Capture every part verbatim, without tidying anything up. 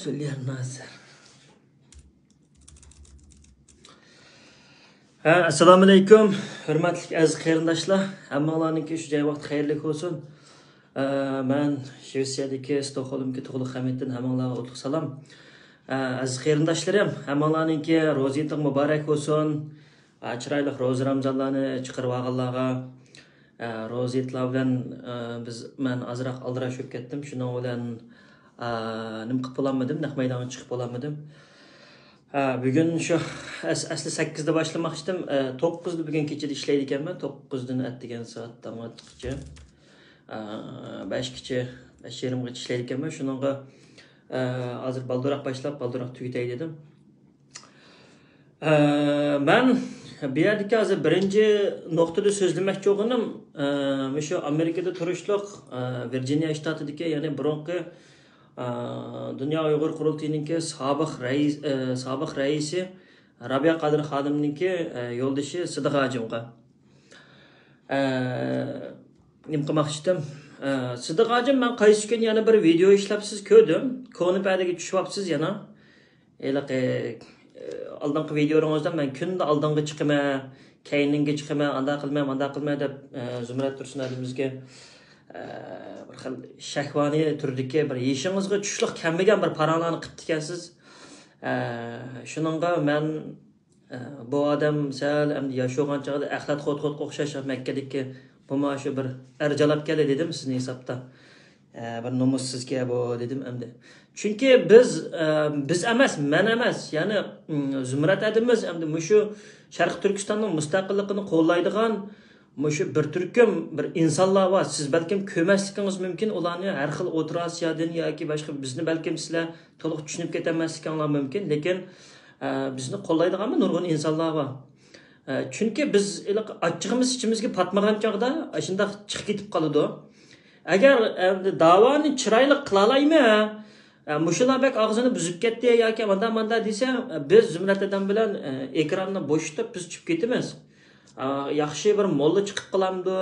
سۆليەر نازىر. ھە، ئەسسالامۇئەلەيكۇم، ھۆرمەتلىك ئەزىز قېرىنداشلار. ھەممىڭلارنىڭكى شۇ جاي ۋاقتى خەيرلىك بولسۇن. ئە، مەن شىۋېتسىيەدىكى ستوكھولمدىكى تۇغلۇق خەمىتتىن ھەممىڭلارغا ئوتلۇق سالام. ئە، ئەزىز قېرىنداشلىرىم، ھەممىڭلارنىڭكى روزا ھېيتىڭ مۇبارەك بولسۇن. ئە، چىرايلىق روزا رامزانلارنى چىقىرىۋالغانلارغا، ئە، روزا ھېيتلار بىلەن، ئە، بىز، مەن ئازراق ئالدىراش بولۇپ كەتتىم. شۇنىڭ بىلەن، ئە، نېمە قىلىپ بولالمىدىم، نەق مەيدانغا چىقىپ بولالمىدىم. ئە، بۈگۈن شۇ ئەس-، ئەسلى سەككىزدە باشلىماقچىدىم. ئە، توققۇزدا بۈگۈن كېچىدە ئىشلەيدىكەنمەن. توققۇزدىن ئەتىگەن سائەت تاڭ ئاتقۇچە. ئە، بەشكىچە، بەش يېرىمغىچە ئىشلەيدىكەنمەن. شۇنىڭغا، ئە، ھازىر بالدۇراق باشلاپ، بالدۇراق تۈگىتەي دېدىم. ئە، مەن بۇ يەردىكى ھازىر بىرىنچى نۇقتىدا سۆزلىمەكچى بولغىنىم، ئە، مۇشۇ ئامېرىكىدا تۇرۇشلۇق، ئە، ۋىرجىنىيە شتاتىدىكى، يەنى بۇرۇنقى، ئە، دۇنيا ئۇيغۇر قۇرۇلتىيىنىڭكى سابىق رەئىس، ئە، سابىق رەئىسى رابىيە قادىر خانىمنىڭكى، ئە، يولدىشى سىدىق ھاجىمغا، ئە، نېمە قىلماقچىدىم؟ ئە، سىدىق ھاجىم، مەن قايسى كۈن يەنە بىر ۋىدېئو ئىشلەپسىز كۆردۈم. كونا پەدىگە چۈشۈۋاپسىز يەنە. ھېلىقى، ئە، ئالدىنقى ۋىدېولىرىڭىزدا مەن كۈندە ئالدىڭغا چىقىمەن، كەينىڭگە چىقىمەن، ئانداق قىلىمەن، مانداق قىلىمەن دەپ، ئە، زۇمرەت تۇرسۇن ھەدىمىزگە، ئە، بىر خىل شەھۋانىي تۈردىكى بىر يېشىڭىزغا چۈشلۈق كەلمىگەن بىر پاراڭلارنى قىپتىكەنسىز. ئە، شۇنىڭغا مەن ئە، بۇ ئادەم سەل ئەمدى ياشىغان چاغدا ئەخلەت خوتخوتقا ئوخشاش مەككىدىكى بۇمۇ شۇ بىر ئەر جالاپ كەلدى دېدىم سىزنى ھېسابتا. ئە، بىر نومۇسسىزكەن بۇ دېدىم ئەمدى. چۈنكى بىز، ئە، بىز ئەمەس، مەن ئەمەس، يەنى، ئىم، زۇمرەت ھەدىمىز ئەمدى مۇشۇ شەرقىي تۈركىستاننىڭ مۇستەقىللىقىنى قوللايدىغان مۇشۇ بىر تۈركۈم بىر ئىنسانلار بار. سىز بەلكىم كۆرمەسلىكىڭىز مۇمكىن ئۇلارنى، ھەر خىل ئوتتۇرا ئاسىيادىن ياكى باشقا، بىزنى بەلكىم سىلەر تولۇق چۈشىنىپ كېتەلمەسلىكىڭلار مۇمكىن، لېكىن، ئە، بىزنى قوللايدىغانمۇ نۇرغۇن ئىنسانلار بار. ئە، چۈنكى بىز ھېلىقى ئاچچىقىمىز ئىچىمىزگە پاتمىغان چاغدا ئاشۇنداق چىقىپ كېتىپ قالىدۇ. ئەگەر، ئە، داۋانى چىرايلىق قىلالايمەن، ئە، مۇشۇلار بەك ئاغزىنى بۇزۇپ كەتتى ياكى ماندا ماندا دېسە، ئە، بىز زۇمرەت ھەدەم بىلەن، ئە، ئېكراننى بوشىتىپ بىز چۈشۈپ كېتىمىز. ئا، ياخشى بىر موللا چىقىپ قالامدۇ،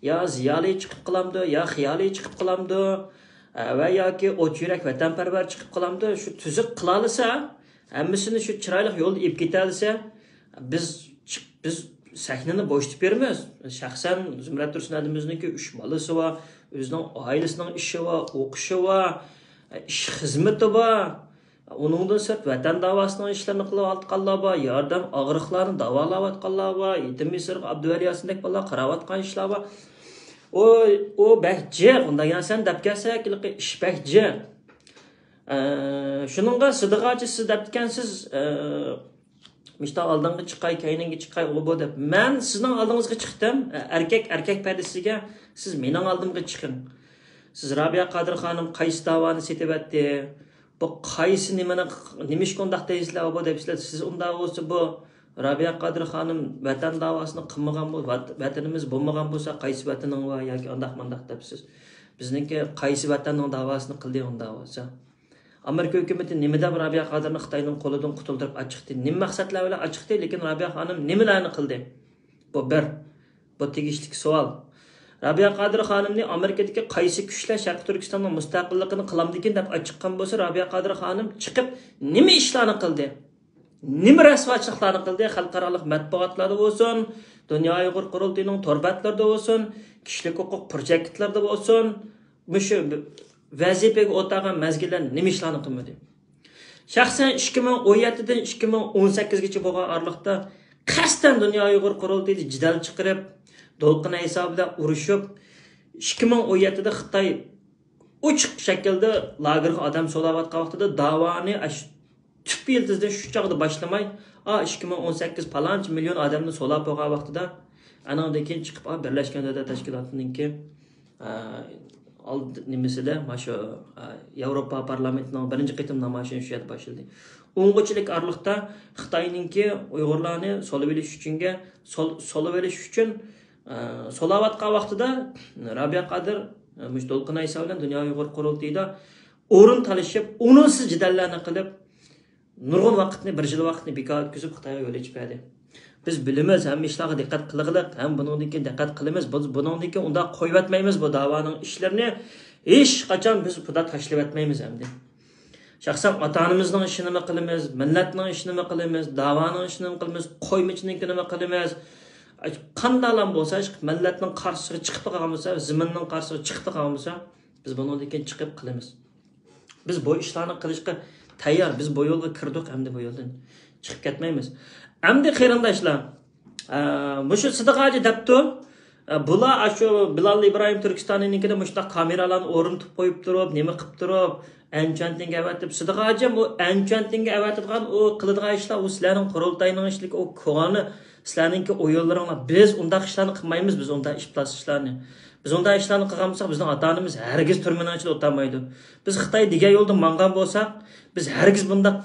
يا زىيالىي چىقىپ قالامدۇ، يا خىيالىي چىقىپ قالامدۇ، ئا، ۋە ياكى ئوت يۈرەك ۋەتەنپەرۋەر چىقىپ قالامدۇ، شۇ تۈزۈك قىلالىسا، ھەممىسىنى شۇ چىرايلىق يولدا ئېلىپ كېتەلىسە، بىز چىق-، بىز سەھنىنى بوشىتىپ بېرىمىز. شەخسەن زۇمرەت تۇرسۇن ھەدىمىزنىڭكى ئۈچ بالىسى بار، ئۆزىنىڭ ئائىلىسىنىڭ ئىشى بار، ئوقۇشى بار، ئىش خىزمىتى بار. ئۇنىڭدىن سىرت ۋەتەن داۋاسىنىڭ ئىشلىرىنى قىلىۋاتقانلار بار، ياردەم ئاغرىقلارنى داۋالاۋاتقانلار بار، يېتىم يېسىرغا ئابدۇۋەلى ياسىندەك بالىلار قاراۋاتقان ئىشلار بار. ئۇ، ئۇ بەك جىق، ئۇنداق يەنە سەن دەپ كەلسەك، ھېلىقى ئىش بەك جىق. ئە، شۇنىڭغا سىدىق ھاجى سىز دەپتىكەنسىز، ئە، مۇشۇنداق ئالدىڭغا چىقاي، كەينىڭگە چىقاي، ئۇ بۇ دەپ. مەن سىزنىڭ ئالدىڭىزغا چىقتىم، ئە، ئەركەك ئەركەك پەدىسىگە، سىز مېنىڭ ئالدىمغا چىقىڭ. سىز رابىيە قادىر خانىم قايسى داۋانى سېتىۋەتتى؟ بۇ قايسى نېمىنى، نېمىشقا ئۇنداق دەيسىلەر بۇ دەيسىلەر. سىز ئۇنداق بولسا بۇ رابىيە قادىر خانىم ۋەتەن داۋاسىنى قىلمىغان بول-، ۋەت-، ۋەتىنىمىز بولمىغان بولسا قايسى ۋەتىنىڭ بار ياكى ئانداق مانداق دەپسىز. بىزنىڭكى قايسى ۋەتەننىڭ داۋاسىنى قىلدى ئۇنداق بولسا. ئامېرىكا ھۆكۈمىتى نېمە دەپ رابىيە قادىرنى خىتاينىڭ قولىدىن قۇتۇلدۇرۇپ ئاچىقتى؟ نېمە مەقسەتلەر بىلەن ئاچىقتى؟ لېكىن رابىيە خانىم نېمىلەرنى قىلدى؟ بۇ بىر. بۇ تېگىشلىك سوئال. رابىيە قادىر خانىمنى ئامېرىكىدىكى قايسى كۈچلەر شەرقىي تۈركىستاننىڭ مۇستەقىللىقىنى قىلامدىكىن دەپ ئاچىققان بولسا، رابىيە قادىر خانىم چىقىپ نېمە ئىشلارنى قىلدى؟ نېمە رەسۋاچىلىقلارنى قىلدى؟ خەلقئارالىق مەتبۇئاتلاردا بولسۇن، دۇنيا ئۇيغۇر قۇرۇلتىيىنىڭ تور بەتلىرىدە بولسۇن، كىشىلىك ھوقۇق پروجېكتلىرىدا بولسۇن، مۇشۇ ۋەزىپىگە ئولتۇرغان مەزگىللەردە نېمە ئىشلارنى قىلمىدى؟ شەخسەن ئىككى مىڭ ئون يەتتىدىن ئىككى مىڭ ئون سەككىزگىچە بولغان ئارىلىقتا قەستەن دۇنيا ئۇيغۇر قۇرۇلتىيىدا جېدەل چىقىرىپ، دولقۇن ئەيسا بىلەن ئۇرۇشۇپ، ئىككى مىڭ ئون يەتتىدە خىتاي ئوچۇق شەكىلدە لاگېرغا ئادەم سولاۋاتقان ۋاقتىدا داۋانى ئاشۇ تۈپ يىلتىزىدىن شۇ چاغدا باشلىماي، ئا، ئىككى مىڭ ئون سەككىز پالانچە مىليون ئادەمنى سولاپ بولغان ۋاقتىدا، ئانىڭدىن كېيىن چىقىپ، ئا، بىرلەشكەن دۆلەتلەر تەشكىلاتىنىڭكى، ئا، ئالدى نېمىسىدە، مانا شۇ، ئا، ياۋروپا پارلامېنتىنىڭ بىرىنچى قېتىم نامايىشىنى شۇ يەردە باشلىدى. ئۇنىڭغىچىلىك ئارىلىقتا خىتاينىڭكى ئۇيغۇرلارنى سولىۋېلىش ئۈچۈنگە، سول-، سولىۋېلىش ئۈچۈن، ئا، سولاۋاتقان ۋاقتىدا رابىيە قادىر، ئا، مۇشۇ دولقۇن ئەيسا بىلەن دۇنيا ئۇيغۇر قۇرۇلتىيىدا ئورۇن تالىشىپ، ئورۇنسىز جېدەللەرنى قىلىپ، نۇرغۇن ۋاقىتنى، بىر يىل ۋاقىتنى بىكار ئۆتكۈزۈپ، خىتايغا يول ئېچىپ بەردى. بىز بىلىمىز، ھەممە ئىشلارغا دىققەت قىلغىلىق، ھەم بۇنىڭدىن كېيىن دىققەت قىلىمىز. بۇ-، بۇنىڭدىن كېيىن ئۇنداق قويۇۋەتمەيمىز بۇ داۋانىڭ ئىشلىرىنى. ھېچقاچان بىز بۇنداق تاشلىۋەتمەيمىز ئەمدى. شەخسەن ئاتا-ئانىمىزنىڭ ئىشىنىمۇ قىلىمىز، مىللەتنىڭ ئىشىنىمۇ قىلىمىز، داۋانىڭ ئىشىنىمۇ قىلىمىز، قويمىچىنىڭكىنىمۇ قىلىمىز. قانداقلام بولسا، مىللەتنىڭ قارشىسىغا چىقىپ قالغان بولسا، زېمىننىڭ قارشىسىغا چىقىپ قالغان بولسا، بىز بۇنىڭدىن كېيىن چىقىپ قىلىمىز. بىز بۇ ئىشلارنى قىلىشقا تەييار. بىز بۇ يولغا كىردۇق، ئەمدى بۇ يولدىن چىقىپ كەتمەيمىز. ئەمدى قېرىنداشلار، ئە، مۇشۇ سىدىق ھاجى دەپتۇ، ئە، بۇلار ئاشۇ بىلال ئىبراھىم تۈركىستانىنىڭكىدە مۇشۇنداق كامېرالارنى ئورنىتىپ قويۇپ تۇرۇپ، نېمە قىلىپ تۇرۇپ، ئەنچۈەنتىڭگە ئەۋەتىپ، سىدىق ھاجىم، ئۇ ئەنچۈەنتىڭگە ئەۋەتىدىغان ئۇ قىلىدىغان ئىشلار، ئۇ سىلەرنىڭ قۇرۇلتاينىڭ ئىشلىكى، ئۇ كونا سىلەرنىڭكى ئويۇنلىرىڭلار. بىز ئۇنداق ئىشلارنى قىلمايمىز، بىز ئۇنداق ئىپلاس ئىشلارنى. بىز ئۇنداق ئىشلارنى قىلغان بولساق، بىزنىڭ ئاتا-ئانىمىز ھەرگىز تۈرمىنىڭ ئىچىدە ئولتۇرمايدۇ. بىز خىتاي دېگەن يولدا ماڭغان بولساق، بىز ھەرگىز بۇنداق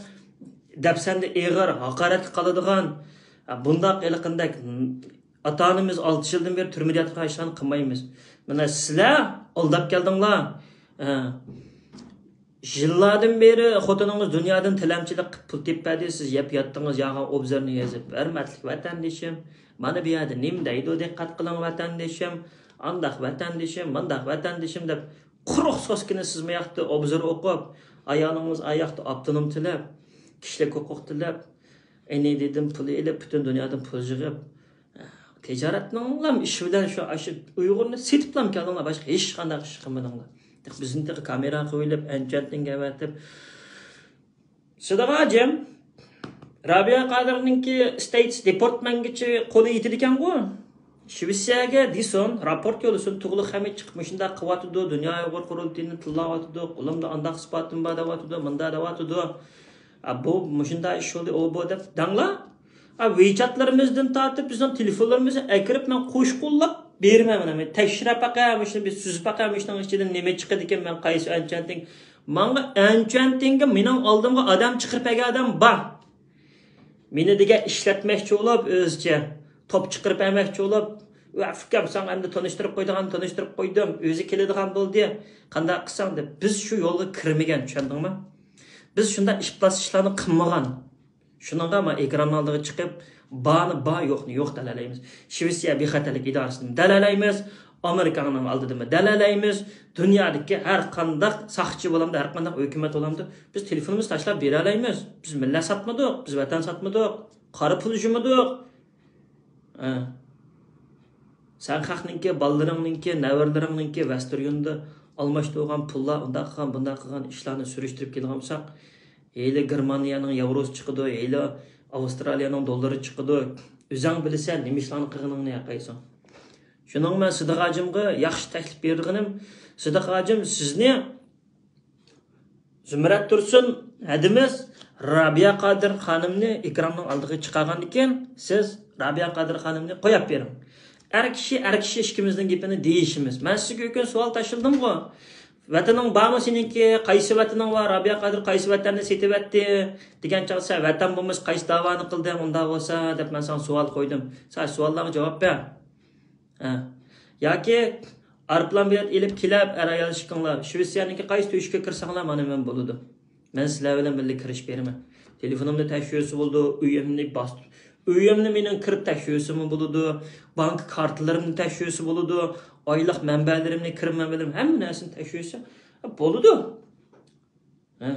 دەپسەندە ئېغىر، ھاقارەتكە قالىدىغان، بۇنداق ھېلىقىندەك ئاتا-ئانىمىز ئالتە يىلدىن بېرى تۈرمىدە ياتقان ئىشلارنى قىلمايمىز. مانا سىلەر ئالداپ كەلدىڭلار. ھە. يىللاردىن بېرى خوتۇنىڭىز دۇنيادىن تىلەمچىلىك قىلىپ پۇل تېپىپ بەردى، سىز يەپ ياتتىڭىز، يازغان ئوبزورنى يېزىپ. ھۆرمەتلىك ۋەتەندىشىم، مانا بۇ يەردە نېمە دەيدۇ، دىققەت قىلىڭ ۋەتەندىشىم، ئانداق ۋەتەندىشىم، مۇنداق ۋەتەندىشىم دەپ قۇرۇق سوسكىنى سىز مۇ ياقتا ئوبزور ئوقۇپ، ئايالىڭىز ئاياقتا ئاپتونوم تىلەپ، كىشىلىك ھوقۇق تىلەپ، ئېنىدىدىن پۇل ئېلىپ، پۈتۈن دۇنيادىن پۇل يىغىپ، تىجارەتنىڭلام ئىشى بىلەن شۇ، ئاشۇ ئۇيغۇرنى سېتىپلام كەلدىڭلار، باشقا ھېچقانداق ئىش قىلمىدىڭلار. بىزنى تېخى كامېرا قىلىۋېلىپ، ئەنچۈەنتىڭگە ئەۋەتىپ، سىدىق ھاجىم، رابىيە قادىرنىڭكى ستېيتس دېپورتمەنگىچە قولى يېتىدىكەنغۇ؟ شىۋېتسىيەگە دېسۇن، راپورت يوللىسۇن، تۇغلۇق خەمىت چىقىپ مۇشۇنداق قىلىۋاتىدۇ، دۇنيا ئۇيغۇر قۇرۇلتىيىنى تىللاۋاتىدۇ، قولۇمدا ئانداق ئىسپاتىم بار دەۋاتىدۇ، مۇنداق دەۋاتىدۇ. ئا، بۇ مۇشۇنداق ئىش بولدى، ئۇ بۇ دەپ دەڭلا. ئا، ۋېيچاتلىرىمىزدىن تارتىپ بىزنىڭ تېلېفونلىرىمىزنى ئەكىرىپ مەن قوشقۇنلاپ بېرىمەن، مانا مەن تەكشۈرۈپ باقاي، مۇشۇنى بىر سۈزۈپ باقاي، مۇشۇنىڭ ئىچىدىن نېمە چىقىدىكەن، مەن قايسى ئەنچۈەنتىڭ. ماڭا ئەنچۈەنتىڭگە مېنىڭ ئالدىمغا ئادەم چىقىرىپ بەرگەن ئادەم بار. مېنى دېگەن ئىشلەتمەكچى بولۇپ، ئۆزىچە توپ چىقىرىپ بەرمەكچى بولۇپ، ۋە ئۇكام، ساڭا ئەمدى تونۇشتۇرۇپ قويىدىغان تونۇشتۇرۇپ قويدۇم، ئۆزى كېلىدىغان بولدى، قانداق قىلساڭ دەپ. بىز شۇ يولغا كىرمىگەن، چۈشەندىڭمۇ؟ بىز شۇنداق ئىپلاس ئىشلارنى قىلمىغان. شۇنىڭغا مانا ئېكران ئالدىغا چىقىپ، بارنى بار، يوقنى يوق دەلەيمىز. شىۋېتسىيە بىخەتەرلىك ئىدارىسىنى دەلەيمىز. ئامېرىكانىڭ ئالدىدىمۇ دەلەيمىز. دۇنيادىكى ھەر قانداق ساقچى بولامدۇ، ھەر قانداق ھۆكۈمەت بولامدۇ، بىز تېلېفونىمىزنى تاشلاپ بېرەلەيمىز. بىز مىللەت ساتمىدۇق، بىز ۋەتەن ساتمىدۇق، قارا پۇل يۇمىدۇق. ھە. سەن خەقنىڭكى، بالىلىرىڭنىڭكى، نەۋرىلىرىڭنىڭكى ۋەستېرگېندا ئالماشتۇرغان پۇللار، ئۇنداق قىلغان، بۇنداق قىلغان ئىشلارنى سۈرۈشتۈرۈپ كېلىدىغان بولساق، ھېلى گېرمانىيەنىڭ ياۋروسى چىقىدۇ، ھېلى ئاۋسترالىيەنىڭ دوللىرى چىقىدۇ. ئۆزۈڭ بىلىسەن، نېمە ئىشلارنى قىلغىنىڭنى ياقايسەن. شۇنىڭ مەن سىدىق ھاجىمغا ياخشى تەكلىپ بېرىدىغىنىم، سىدىق ھاجىم سىزنى زۇمرەت تۇرسۇن ھەدىمىز رابىيە قادىر خانىمنى ئېكراننىڭ ئالدىغا چىقارغاندىن كېيىن، سىز رابىيە قادىر خانىمنى قويۇپ بېرىڭ. ئەر كىشى، ئەر كىشى ئىككىمىزنىڭ گېپىنى دېيىشىمىز. مەن سىزگە ئۆكۈن سوئال تاشلىدىمغۇ؟ ۋەتىنىڭ بارمۇ سېنىڭكى؟ قايسى ۋەتىنىڭ بار؟ رابىيە قادىر قايسى ۋەتەننى سېتىۋەتتى؟ دېگەن چاغدا سەن ۋەتەن بولمىسا قايسى داۋانى قىلدىڭ؟ ئۇنداق بولسا دەپ مەن ساڭا سوئال قويدۇم. سەن سوئاللارغا جاۋاب بەر. ھە. ياكى ئايروپىلان بېلەت ئېلىپ كېلىپ، ئەر-ئايال ئىككىڭلار شىۋېتسىيەنىڭكى قايسى تۆشۈككە كىرسەڭلار، مانا مەن بولىدۇ. مەن سىلەر بىلەن بىللە كىرىشىپ بېرىمەن. تېلېفونۇمنى تەكشۈرسە بولىدۇ، ئۆيۈمنى باس-، ئۆيۈمنى مېنىڭ كىرىپ تەكشۈرسىمۇ بولىدۇ، بانكا كارتىلىرىمنى تەكشۈرسە بولىدۇ، ئايلىق مەنبەلىرىمنى، كىرىم مەنبەلىرىمنى، ھەممە نەرسىنى تەكشۈرسە بولىدۇ. ھە.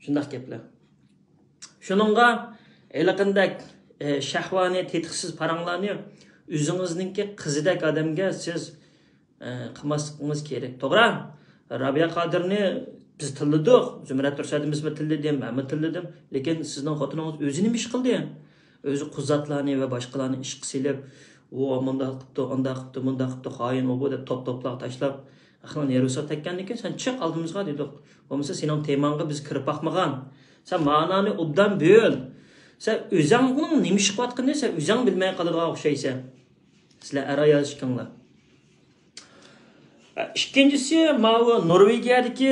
شۇنداق گەپلەر. شۇنىڭغا ھېلىقىندەك، ئە، شەھۋانىي، تېتىقسىز پاراڭلارنى ئۆزىڭىزنىڭكى قىزىدەك ئادەمگە سىز، ئە، قىلماسلىقىڭىز كېرەك. توغرا، رابىيە قادىرنى بىز تىللىدۇق. زۇمرەت تۇرسۇن ھەدىمىزمۇ تىللىدى، مەنمۇ تىللىدىم. لېكىن سىزنىڭ خوتۇنىڭىز ئۆزى نېمە ئىش قىلدى؟ ئۆزى قۇزاتلارنى ۋە باشقىلارنى ئىشقا سېلىپ، ئۇ مۇنداق قىپتۇ، ئانداق قىپتۇ، مۇنداق قىپتۇ، خائىن ئۇ بۇ دەپ توپ-توپلاپ تاشلاپ، خېلى نېرۋىسىغا تەگكەندىن كېيىن، سەن چىق ئالدىمىزغا دېدۇق. بولمىسا سېنىڭ تېماڭغا بىز كىرىپ باقمىغان. سەن مانانى ئوبدان بىل. سەن ئۆزۈڭنىڭ نېمە ئىش قىلىۋاتقىنىنى سەن ئۆزۈڭ بىلمەي قالىدىغان ئوخشايسەن. سىلەر ئەر-ئايال ئىككىڭلار. ئىككىنچىسى، ماۋۇ نورۋېگىيەدىكى،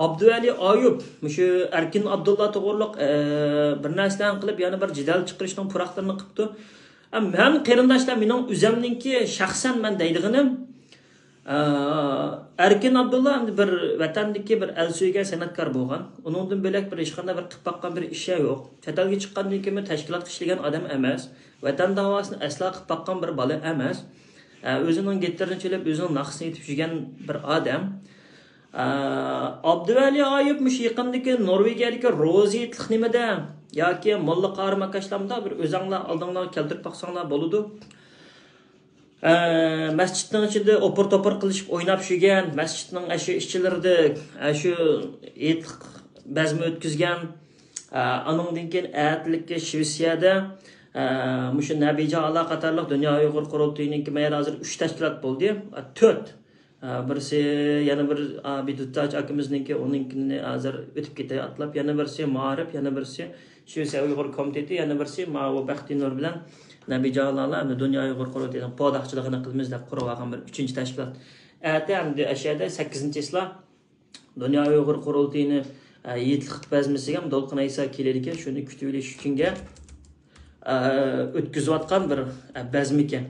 ئابدۇۋەلى ئايۇپ، مۇشۇ ئەركىن ئابدۇللا توغرۇلۇق، ئە، بىر نەرسىلەرنى قىلىپ، يەنە بىر جېدەل چىقىرىشنىڭ پۇراقلىرىنى قىپتۇ. ئە، مەن قېرىنداشلار، مېنىڭ ئۆزەمنىڭكى شەخسەن مەن دەيدىغىنىم، ئە، ئەركىن ئابدۇللا ئەمدى بىر ۋەتەندىكى بىر ئەل سۆيگەن سەنئەتكار بولغان. ئۇنىڭدىن بۆلەك بىر ھېچقانداق بىر قىلىپ باققان بىر ئىشى يوق. چەت ئەلگە چىققاندىن كېيىنمۇ تەشكىلاتقا ئىشلىگەن ئادەم ئەمەس. ۋەتەن داۋاسىنى ئەسلا قىلىپ باققان بىر بالا ئەمەس. ئە، ئۆزىنىڭ گىتارىنى چېلىپ، ئۆزىنىڭ ناخشىسىنى ئېيتىپ يۈرگەن بىر ئادەم. ئابدۇۋەلى ئايۇپ مۇشۇ يېقىندىكى نورۋېگىيەدىكى روزا ھېيتلىق نېمىدە ياكى موللا قارىماكاشلامدا بىر ئۆزەڭلار ئالدىڭلارغا كەلتۈرۈپ باقساڭلار بولىدۇ. ئە، مەسچىتنىڭ ئىچىدە ئوپۇر-توپۇر قىلىشىپ ئويناپ يۈرگەن، مەسچىتنىڭ ئەشۇ ئىچىلىرىدە ئەشۇ ھېيتلىق بەزمە ئۆتكۈزگەن، ئە، ئانىڭدىن كېيىن ئەتىلىككە شىۋېتسىيەدە، ئە، مۇشۇ نەبىجان ئالا قاتارلىق دۇنيا ئۇيغۇر قۇرۇلتىيىنىڭكى مەيەر ھازىر ئۈچ تەشكىلات بولدى. ئە، تۆت. ئە، بىرسى، يەنە بىر، ئابىدۇتتاج ئاكىمىزنىڭكى، ئۇنىڭكىنى ھازىر ئۆتۈپ كېتەي ئاتلاپ، يەنە بىرسى مائارىپ، يەنە بىرسى شىۋېتسىيە ئۇيغۇر كومىتېتى، يەنە بىرسى ماۋۇ بەختىينۇر بىلەن نەبىجان ئالا، دۇنيا ئۇيغۇر قۇرۇلتىيىنىڭ پوداقچىلىقىنى قىلىمىز دەپ قۇرۇۋالغان بىر ئۈچىنچى تەشكىلات. ئەتە ئەمدى ئەشەدە سەككىزىنچى چىسلا دۇنيا ئۇيغۇر قۇرۇلتىيىنى، ئە، ھېيتلىق بەزمىسىگە ھەم دولقۇن ئەيسا كېلىدىكەن، شۇنى كۈتۈۋېلىش ئۈچۈنگە، ئە، ئۆتكۈزۈۋاتقان بىر، ئە، بەزمىكەن.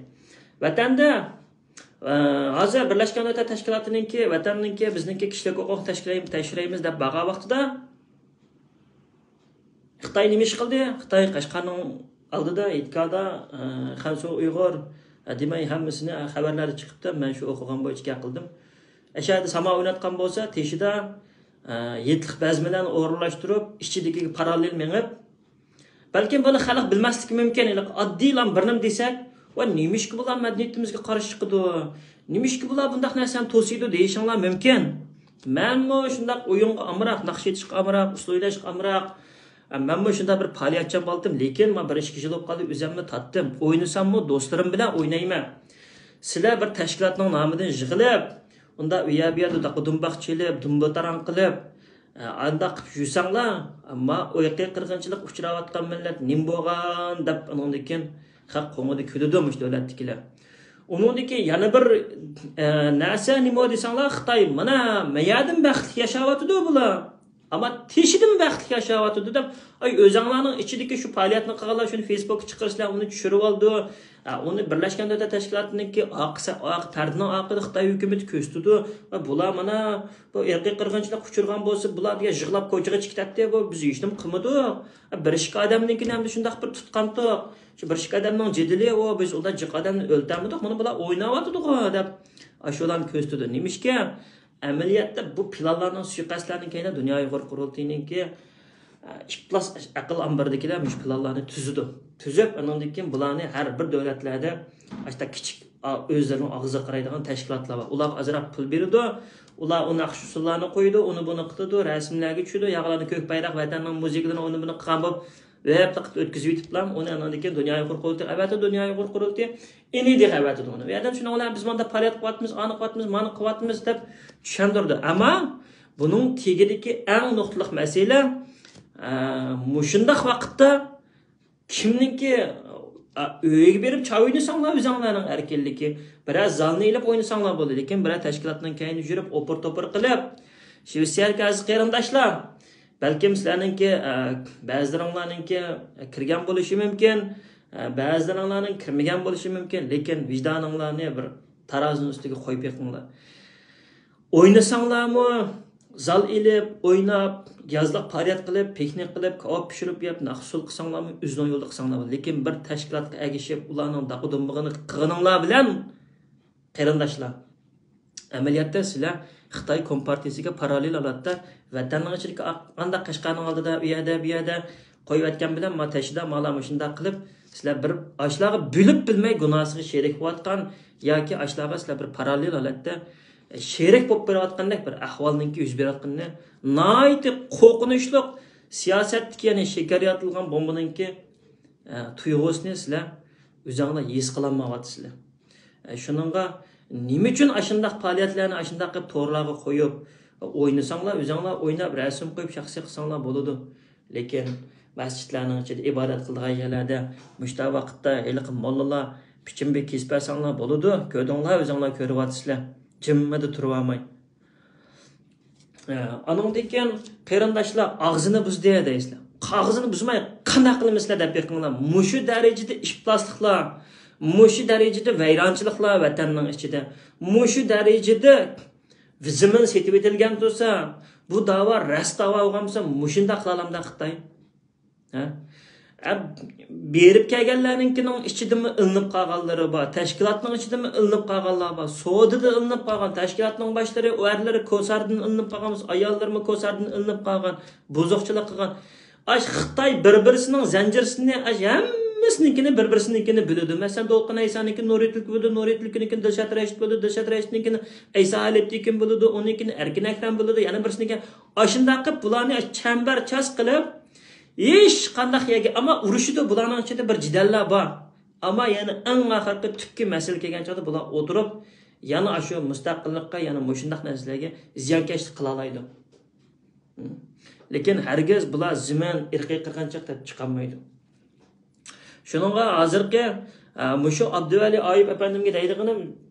ۋەتەندە، ئە، ھازىر بىرلەشكەن دۆلەتلەر تەشكىلاتىنىڭكى، ۋەتەننىڭكى، بىزنىڭكى كىشىلىك ھوقۇق تەشكىلەي-، تەكشۈرەيمىز دەپ بارغان ۋاقتىدا، خىتاي نېمە ئىش قىلدى؟ خىتاي قەشقەرنىڭ ئالدىدا، ھېيتگاھدا، ئە، خەنزۇ ئۇيغۇر، ئە، دېمەي ھەممىسىنى، ئە، خەۋەرلەردە چىقىپتۇ. مەن شۇ ئوقۇغان بويىچە گەپ قىلدىم. ئەشەدە ساما ئويناتقان بولسا، تېشىدا، ئە، ھېيتلىق بەزمىلەرنى ئورۇنلاشتۇرۇپ، ئىچىدىكىگە پاراللېل مېڭىپ، بەلكىم بۇنى خەلق بىلمەسلىكى مۇمكىن. ھېلىقى ئاددىيلا بىر نېمە دېسەك، ۋە نېمىشقا بۇلار مەدەنىيىتىمىزگە قارشى چىقىدۇ؟ نېمىشقا بۇلار بۇنداق نەرسىنى توسىدۇ دېيىشىڭلار مۇمكىن. مەنمۇ شۇنداق ئويۇنغا ئامراق، ناخشا ئېيتىشقا ئامراق، ئۇسسۇل ئويناشقا ئامراق. ئە، مەنمۇ شۇنداق بىر پائالىيەتچان بولاتتىم، لېكىن مانا بىر ئىككى يىل بولۇپ قالدى، ئۆزۈممۇ تاتتىم. ئوينىساممۇ دوستلىرىم بىلەن ئوينايمەن. سىلەر بىر تەشكىلاتنىڭ نامىدىن يىغىلىپ، ئۇنداق ئۇ يەر بۇ يەردە داقا دۇمباق چېلىپ، دۇمبا تاراڭ قىلىپ، ئە، ئانداق قىلىپ يۈرسەڭلار، ئەمما ئىرقىي قىرغىنچىلىققا ئۇچراۋاتقان مىللەت نېمە بولغان دەپ، ئۇنىڭدىن كېيىن خەق قوڭىدى كۈلىدۇ مۇشۇ دۆلەتتىكىلەر. ئۇنىڭدىن كېيىن يەنە بىر، ئە، نەرسە نېمە دېسەڭلار، خىتاي مانا مەيەردىن بەختلىك ياشاۋاتىدۇ بۇلار. ئەمما تېشىدىن بەختلىك ياشاۋاتىدۇ دەپ، ئاي، ئۆزەڭلارنىڭ ئىچىدىكى شۇ پائالىيەتنى قىلغانلار شۇنى فېيسبۇكقا چىقىرىسىلەر، ئۇنى چۈشۈرۈۋالىدۇ. ئە، ئۇنى بىرلەشكەن دۆلەتلەر تەشكىلاتىنىڭكى ئارقىسى، ئارقا پەردىنىڭ ئارقىدا خىتاي ھۆكۈمىتى كۆرسىتىدۇ. ۋە بۇلار مانا بۇ ئىرقىي قىرغىنچىلىققا ئۇچرىغان بولسا، بۇلار دېگەن يىغلاپ كوچىغا چىقىپ كېتەتتى، بۇ بىز ھېچنېمە قىلمىدۇق. بىر ئىككى ئادەمنىڭكىنى ئەمدى شۇنداق بىر تۇتقانتۇق. شۇ بىر ئىككى ئادەمنىڭ جېدىلى، ئۇ بىز ئۇنداق جىق ئادەمنى ئۆلتۈرمىدۇق، مانا بۇلار ئويناۋاتىدىغۇ دەپ ئاشۇلارنى كۆرسىتىدۇ. نېمىشقا؟ ئەمەلىيەتتە بۇ پىلانلارنىڭ، سۇيىقەستلەرنىڭ كەينىدە دۇنيا ئۇيغۇر قۇرۇلتىيىنىڭكى، ئە، ئىپلاس ئەقىل ئامبىرىدىكىلەر مۇشۇ پىلانلارنى تۈزىدۇ. تۈزۈپ، ئانىڭدىن كېيىن بۇلارنى ھەر بىر دۆلەتلەردە ئاشتا كىچىك، ئا، ئۆزلىرىنىڭ ئاغزىغا قارايدىغان تەشكىلاتلار بار. ئۇلارغا ئازراق پۇل بېرىدۇ. ئۇلار ئۇ ناخشا ئۇسسۇللارنى قويىدۇ، ئۇنى بۇنى قىلىدۇ، رەسىملەرگە چۈشىدۇ، ياغلارنى كۆك بايراق، ۋەتەننىڭ مۇزىكىلىرىنى ئۇنى بۇنى قىلغان بولۇپ، ۋەپلىقىت ئۆتكۈزۈۋېتىپلا، ئۇنى ئاندىن كېيىن دۇنيا ئۇيغۇر قۇرۇلتىيىغا ئەۋەتىدۇ، دۇنيا ئۇيغۇر قۇرۇلتىيى ئىنىدىغا ئەۋەتىدۇ ئۇنى. ئۇ يەردىن شۇنىڭ بىلەن بىز مۇنداق پائالىيەت قىلىۋاتىمىز، ئانى قىلىۋاتىمىز، مانى قىلىۋاتىمىز دەپ چۈشەندۈرىدۇ. ئەمما بۇنىڭ تېگىدىكى ئەڭ نۇقتىلىق مەسىلە، ئە، مۇشۇنداق ۋاقىتتا كىمنىڭكى، ئە، ئۆيىگە بېرىپ چاي ئوينىساڭلار ئۆزۈڭلارنىڭ ئەركىنلىكى، بىرەر زالنى ئېلىپ ئوينىساڭلار بولىدۇ. لېكىن بىرەر تەشكىلاتنىڭ كەينىدە يۈرۈپ ئوپۇر-توپۇر قىلىپ، شىۋېتسىيەدىكى ئەزىز قېرىنداشلار، بەلكىم سىلەرنىڭكى، ئە، بەزىلىرىڭلارنىڭكى كىرگەن بولۇشى مۇمكىن، ئە، بەزىلىرىڭلارنىڭ كىرمىگەن بولۇشى مۇمكىن، لېكىن ۋىجدانىڭلارنى بىر تارازىنىڭ ئۈستىگە قويۇپ بېقىڭلار. ئوينىساڭلارمۇ، زال ئېلىپ، ئويناپ، يازلىق پائالىيەت قىلىپ، پىكنىك قىلىپ، كاۋاپ پىشۇرۇپ يەپ، ناخشا ئۇسسۇل قىلساڭلارمۇ، ئۆزىنىڭ يولىدا قىلساڭلارمۇ. لېكىن بىر تەشكىلاتقا ئەگىشىپ، ئۇلارنىڭ داقا-دۇمبىغىنى قىلغىنىڭلار بىلەن، قېرىنداشلار، ئەمەلىيەتتە سىلەر خىتاي كومپارتىيىسىگە پاراللېل ھالەتتە ۋەتەننىڭ ئىچىدىكى ئا-، ئانداق قەشقەرنىڭ ئالدىدا، ئۇ يەردە، بۇ يەردە قويۇۋەتكەن بىلەن، ما تەشىدا مالا مۇشۇنداق قىلىپ، سىلەر بىر ئاشلارغا بۆلۈپ بىلمەي گۇناھسىغا شېرىك بولۇۋاتقان ياكى ئاشلارغا سىلەر بىر پاراللېل ھالەتتە، ئە، شېرىك بولۇپ بېرىۋاتقاندەك بىر ئەھۋالنىڭكى يۈز بېرىۋاتقىنىنى ناھايىتى قورقۇنچلۇق سىياسەتتىكى، يەنى شېكەر ياتىلغان بومبىنىڭكى، ئە، تۇيغۇسىنى سىلەر ئۆزۈڭلار ھېس قىلالمايۋاتىسىلەر. ئە، شۇنىڭغا نېمە ئۈچۈن ئاشۇنداق پائالىيەتلەرنى ئاشۇنداق قىلىپ تورلارغا قويۇپ، ئوينىساڭلار، ئۆزۈڭلار ئويناپ، رەسىم قويۇپ، شەخسىي قىلساڭلار بولىدۇ. لېكىن مەسچىتلەرنىڭ ئىچىدە ئىبادەت قىلىدىغان يەرلەردە مۇشۇنداق ۋاقىتتا ھېلىقى موللىلار پىچىنبىك كېسىپ بەرسەڭلار بولىدۇ. كۆردۈڭلار، ئۆزۈڭلار كۆرۈۋاتىسىلەر. جىممىدە تۇرۇۋالماي. ئە، ئانىڭدىن كېيىن قېرىنداشلار ئاغزىنى بۇزدى دەيسىلەر. ئاغزىنى بۇزماي قانداق قىلىمىزلەر دەپ بېقىڭلار. مۇشۇ دەرىجىدە ئىپلاسلىقلار، مۇشۇ دەرىجىدە ۋەيرانچىلىقلار ۋەتەننىڭ ئىچىدە، مۇشۇ دەرىجىدە زېمىن سېتىۋېتىلگەن تۇرسا، بۇ داۋا راست داۋا بولغان بولسا، مۇشۇنداق قىلالامدا خىتاي؟ ھە؟ ئە، بېرىپ كەلگەنلەرنىڭكىنىڭ ئىچىدىمۇ ئىلىنىپ قالغانلىرى بار، تەشكىلاتنىڭ ئىچىدىمۇ ئىلىنىپ قالغانلار بار، سودىدا ئىلىنىپ قالغان، تەشكىلاتنىڭ باشلىرى، ئەرلىرى كوساردىن ئىلىنىپ قالغان بولسا، ئاياللىرىمۇ كوساردىن ئىلىنىپ قالغان، بۇزۇقچىلىق قىلغان. ئاش خىتاي بىر-بىرسىنىڭ زەنجىرسىنى، ئاش ھەممىسىنىڭكىنى بىر-بىرسىنىڭكىنى بىلىدۇ. مەسىلەن، دولقۇن ئەيسانىڭكىنى نۇرى تۈلكە بىلىدۇ، نۇرى تۈلكىنىڭكىنى دىلشات رەشىت بىلىدۇ، دىلشات رەشىتنىڭكىنى ئەيسا ھالىپتىكىن بىلىدۇ، ئۇنىڭكىنى ئەركىن ئەكرەم بىلىدۇ، يەنە بىرسىنىڭكى. ئاشۇنداق قىلىپ بۇلارنى چەمبەرچاس قىلىپ، ھېچقانداق يەرگە، ئەمما ئۇرۇشىدۇ، بۇلارنىڭ ئىچىدە بىر جېدەللەر بار. ئەمما يەنە ئەڭ ئاخىرقى تۈپكى مەسىلە كەلگەن چاغدا بۇلار ئولتۇرۇپ، يەنە ئاشۇ مۇستەقىللىققا، يەنە مۇشۇنداق نەرسىلەرگە زىيانكەشلىك قىلالايدۇ. لېكىن ھەرگىز بۇلار زېمىن ئىرقىي قىرغىنچىلىق دەپ چىقالمايدۇ. شۇنىڭغا ھازىرقى، ئە، مۇشۇ ئابدۇۋەلى ئايۇپ ئەپەندىمگە دەيدىغىنىم،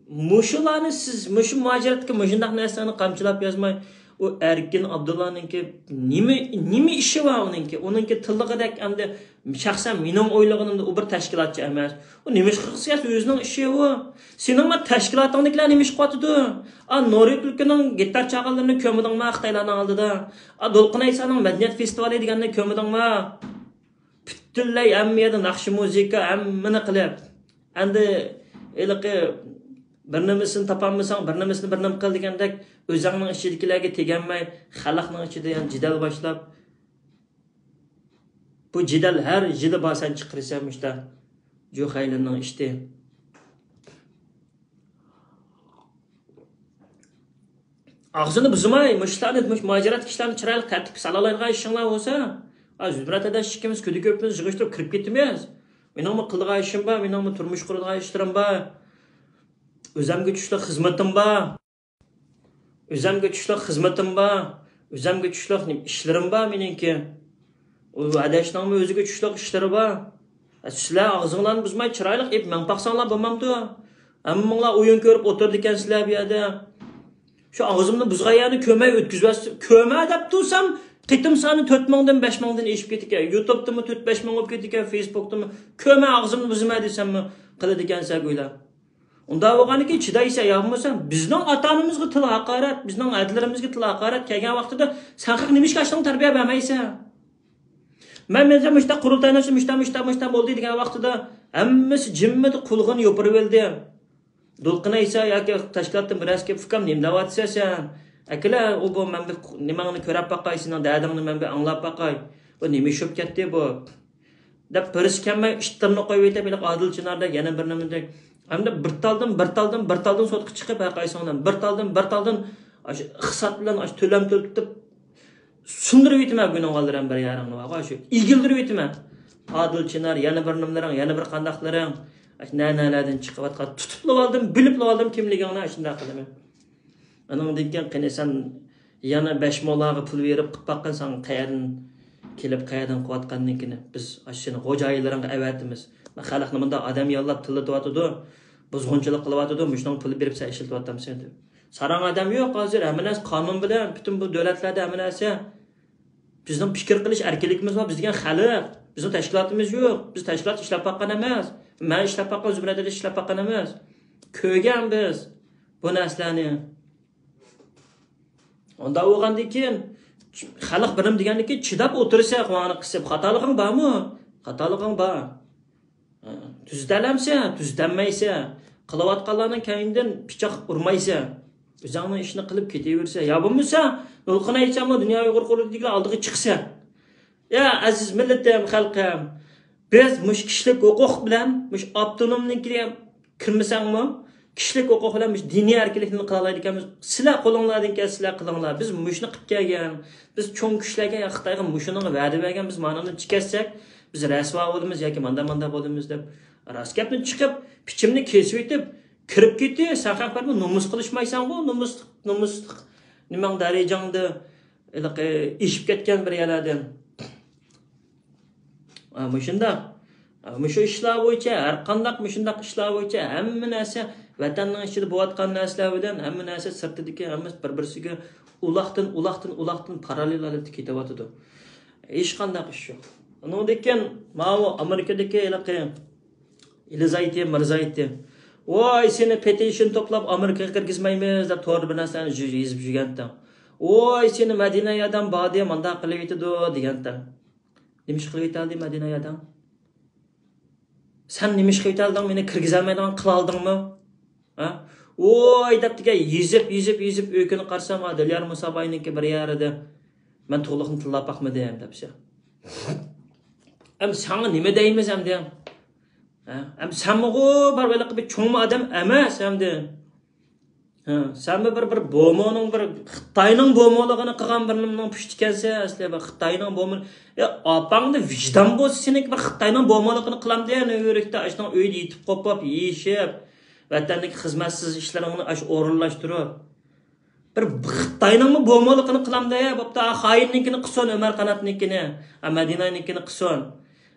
مۇشۇلارنى سىز، مۇشۇ مۇھاجىرەتتىكى مۇشۇنداق نەرسىلەرنى قامچىلاپ يازماي، ئۇ ئەركىن ئابدۇللانىڭكى نېمە، نېمە ئىشى بار ئۇنىڭكى؟ ئۇنىڭكى تىللىغۇدەك ئەمدى شەخسەن مېنىڭ ئويلىغىنىمدا ئۇ بىر تەشكىلاتچى ئەمەس. ئۇ نېمە ئىش قىلسا ئۆزىنىڭ ئىشى ئۇ. سېنىڭ ما تەشكىلاتىڭدىكىلەر نېمە ئىش قىلىۋاتىدۇ؟ ئا، نۇرى تۈلكىنىڭ گىتار چالغانلىرىنى كۆرمىدىڭما خىتايلارنىڭ ئالدىدا؟ ئا، دولقۇن ئەيسانىڭ مەدەنىيەت فېستىۋالى دېگەننى كۆرمىدىڭما؟ پۈتۈنلەي ھەممە يەردە ناخشا، مۇزىكا، ھەممىنى قىلىپ، ئەمدى ھېلىقى بىر نېمىسىنى تاپالمىساڭ، بىر نېمىسىنى بىر نېمە قىل دېگەندەك، ئۆزۈڭنىڭ ئىچىدىكىلەرگە تېگەلمەي، خەلقنىڭ ئىچىدە يەنە جېدەل باشلاپ، بۇ جېدەل ھەر يىلى بار، سەن چىقىرىسەن مۇشتا جۇخەيلىننىڭ ئىشتى. ئاغزىنى بۇزماي، مۇشۇلارنى، مۇشۇ مۇھاجىرەتتىكى ئىشلارنى چىرايلىق تەرتىپكە سالالايدىغان ئىشىڭلار بولسا، ئا، زۇمرەت ئاداش ئىككىمىز كۈدە كۆپىمىز يىغىشتۇرۇپ كىرىپ كېتىمىز. مېنىڭمۇ قىلىدىغان ئىشىم بار، مېنىڭمۇ تۇرمۇش قۇرىدىغان ئىشلىرىم بار. ئۆزەمگە چۈشلۈك خىزمىتىم بار. ئۆزەمگە چۈشلۈك خىزمىتىم بار. ئۆزەمگە چۈشلۈك نېمە ئىشلىرىم بار مېنىڭكى. ئۇ ئاداشنىڭمۇ ئۆزىگە چۈشلۈك ئىشلىرى بار. سىلەر ئاغزىڭلارنى بۇزماي چىرايلىق ئېيتىپ مەڭ باقساڭلار بولمامدۇ؟ ھەممىڭلار ئويۇن كۆرۈپ ئولتۇرىدىكەنسىلەر بۇ يەردە. شۇ ئاغزىمنى بۇزغان يەرنى كۆرمەي ئۆتكۈزۈۋەتسە، كۆرمە دەپ تۇرسام، قېتىم سانى تۆت مىڭدىن، بەش مىڭدىن ئېشىپ كېتىدىكەن. يۇتۇبتىمۇ تۆت، بەش مىڭ بولۇپ كېتىدىكەن، فېيسبۇكتىمۇ. كۆرمە ئاغزىمنى بۇزىمەن دېسەممۇ قىلىدىكەنسىلەر گويلا. ئۇنداق بولغاندىكىن چىدايسەن، يا بولمىسا بىزنىڭ ئاتا-ئانىمىزغا تىل ھاقارەت، بىزنىڭ ھەدىلىرىمىزگە تىل ھاقارەت كەلگەن ۋاقتىدا سەن خەق نېمىشقا ئاشۇنداق تەربىيە بەرمەيسەن؟ مەن، مەن مۇشۇنداق قۇرۇلتاينى ئاچتىم، مۇشتا، مۇشتا، مۇشتا بولدى دېگەن ۋاقتىدا ھەممىسى جىممىدە قۇلىقىنى يوپۇرۇۋالدى. دولقۇن ئەيسا ياكى تەشكىلاتتىن بىرەرسى كېلىپ، ئۇكام، نېمە دەۋاتىسەن سەن؟ ئەكېلە، ئۇ بۇ مەن بىر نېمەڭنى كۆرۈپ باقاي، سېنىڭ دەردىڭنى مەن بىر ئاڭلاپ باقاي. بۇ نېمە ئىش بولۇپ كەتتى بۇ؟ دەپ بىرسى كەلمەي ئىتتىرنى قويۇۋېتىپ، ھېلىقى ئادىل چىناردەك يەنە بىر نېمىدەك. ھەمدە بىر تالدىن، بىر تالدىن، بىر تالدىن سوتقا چىقىپ، ھەر قايسىڭلار بىر تالدىن، بىر تالدىن ئاشۇ ئىقتىساد بىلەن ئاشۇ تۆلەم تۆلىتىپ سۇندۇرۇۋېتىمەن گۇنۇڭغاللىرىم بىر يارىڭنى بارغۇ، ئاشۇ ئېگىلدۈرۈۋېتىمەن. ئادىل چىنار، يەنە بىر نېمىلىرىڭ، يەنە بىر قانداقلىرىڭ، ئاشۇ نە-نەلەردىن چىقىۋاتقان، تۇتۇپلا ئالدىم، بىلىپلا ئالدىم كىملىكىڭنى، ئاشۇنداق قىلىمەن. ئانىڭدىن كېيىن قېنى سەن يەنە بەش موڭلارغا پۇل بېرىپ قىلىپ باققىن، ساڭا قەيەردىن كېلىپ، قەيەردىن قىلىۋاتقاندىن كېيىن بىز ئاشۇنى خوجايىنلىرىڭغا ئەۋەتىمىز. خەلقنى مۇنداق ئادەم ياللاپ تىللىتىۋاتىدۇ، بۇزغۇنچىلىق قىلىۋاتىدۇ، مۇشۇنىڭغا پۇل بېرىپ سەن ئىشلىتىۋاتامسەن دەپ. ساراڭ ئادەم يوق ھازىر، ھەممە نەرسە قانۇن بىلەن، پۈتۈن بۇ دۆلەتلەردە ھەممە نەرسە. بىزنىڭ پىكىر قىلىش ئەركىنلىكىمىز بار، بىز دېگەن خەلق، بىزنىڭ تەشكىلاتىمىز يوق، بىز تەشكىلات ئىشلەپ باققان ئەمەس، مەن ئىشلەپ باققان، زۇمرەت ئىشلەپ باققان ئەمەس. كۆرگەن بىز بۇ نەرسىلەرنى. ئۇنداق بولغاندىن كېيىن خەلق بىر نېمە دېگەندىن كېيىن چىداپ ئولتۇرىسەن، قۇلاقنى قىسىپ. خاتالىقىڭ بارمۇ؟ خاتالىقىڭ بار. تۈزىتەلەمسەن؟ تۈزىتەلمەيسەن. قىلىۋاتقانلارنىڭ كەينىدىن پىچاق ئۇرمايسەن. ئۆزۈڭنىڭ ئىشىنى قىلىپ كېتىۋېرىسەن. يا بولمىسا، دولقۇن ئەيساممۇ دۇنيا ئۇيغۇر قۇرۇلتىيىدىكىلەر ئالدىغا چىقسا. يا ئەزىز مىللىتىم، خەلقىم، بىز مۇشۇ كىشىلىك ھوقۇق بىلەن مۇشۇ ئاپتونومنىڭكىگە كىرمىسەڭمۇ، كىشىلىك ھوقۇق بىلەن مۇشۇ دىنىي ئەركىنلىكنى قىلالايدىكەنمىز. سىلەر قولۇڭلاردىن كەلسە سىلەر قىلىڭلار. بىز مۇشۇنى قىلىپ كەلگەن، بىز چوڭ كۈچلەرگە يا خىتايغا مۇشۇنىڭغا ۋەدە بەرگەن، بىز مانىنى چىكەتسەك، بىز رەسۋا بولىمىز ياكى ماندا ماندا بولىمىز دەپ راست گەپنى چىقىپ، پىچىمنى كېسىۋېتىپ، كىرىپ كېتى، سەن خەق بەرمە، نومۇس قىلىشمايسەنغۇ، نومۇسلۇق، نومۇسلۇق نېمەڭ دەرىجەڭدە ھېلىقى ئېشىپ كەتكەن بىر يەرلەردىن. ئا، مۇشۇنداق. ئا، مۇشۇ ئىشلار بويىچە، ھەر قانداق مۇشۇنداق ئىشلار بويىچە ھەممە نەرسە، ۋەتەننىڭ ئىچىدە بولۇۋاتقان نەرسىلەر بىلەن ھەممە نەرسە سىرتىدىكى ھەممىسى بىر-بىرسىگە ئۇلاقتىن، ئۇلاقتىن، ئۇلاقتىن پاراللېل ھالەتتە كېتىۋاتىدۇ. ھېچقانداق ئىش يوق. ئۇنىڭدىن كېيىن ماۋۇ ئامېرىكىدىكى ھېلىقى ئېلىزايتى، مىرزايتى. ۋاي، سېنى پېتىشن توپلاپ ئامېرىكىغا كىرگۈزمەيمىز دەپ توردا بىر نەرسىلەرنى يېزىپ يۈرگەنتىڭ. ۋاي، سېنى مەدىنە ياداڭ بادى مانداق قىلىۋېتىدۇ دېگەنتىڭ. نېمە ئىش قىلىۋېتەلدى مەدىنە ياداڭ؟ سەن نېمە ئىش قىلىۋېتەلدىڭ؟ مېنى كىرگۈزەلمەيدىغان قىلالدىڭمۇ؟ ھە؟ ۋوي دەپتىكەن، يېزىپ، يېزىپ، يېزىپ، ئۆيكىنى قارىسام، ھا، دىليار مۇساباينىڭكى بىر يەردە. مەن تۇغلۇقنى تىللاپ باقمىدىم دەپسە. ئەم، ساڭا نېمە دەيمىز ئەمدى؟ ھە؟ ئەم، سەنمۇغۇ بار ھېلىقى بىر چوڭ ئادەم ئەمەس ئەمدى. ھە، سەنمۇ بىر، بىر بومونىڭ، بىر خىتاينىڭ بومولۇقىنى قىلغان بىر نېمىنىڭ پۇشتىكەنسەن ئەسلى، بىر خىتاينىڭ بومو-، يا، ئاپاڭدا ۋىجدان بولسا سېنىڭكى بىر خىتاينىڭ بومولۇقىنى قىلامدۇ، يەنە ئۆرۈكتە ئاشۇنىڭ ئۆيىدە يېتىپ قوپۇپ، يېيىشىپ، ۋەتەندىكى خىزمەتسىز ئىشلىرىڭنى ئاشۇ ئورۇنلاشتۇرۇپ. بىر خىتاينىڭمۇ بومولۇقىنى قىلامدۇ، بوپتۇ، خائىننىڭكىنى قىلسۇن، ئۆمەر قاناتنىڭكىنى، مەدىنەنىڭكىنى قىلسۇن.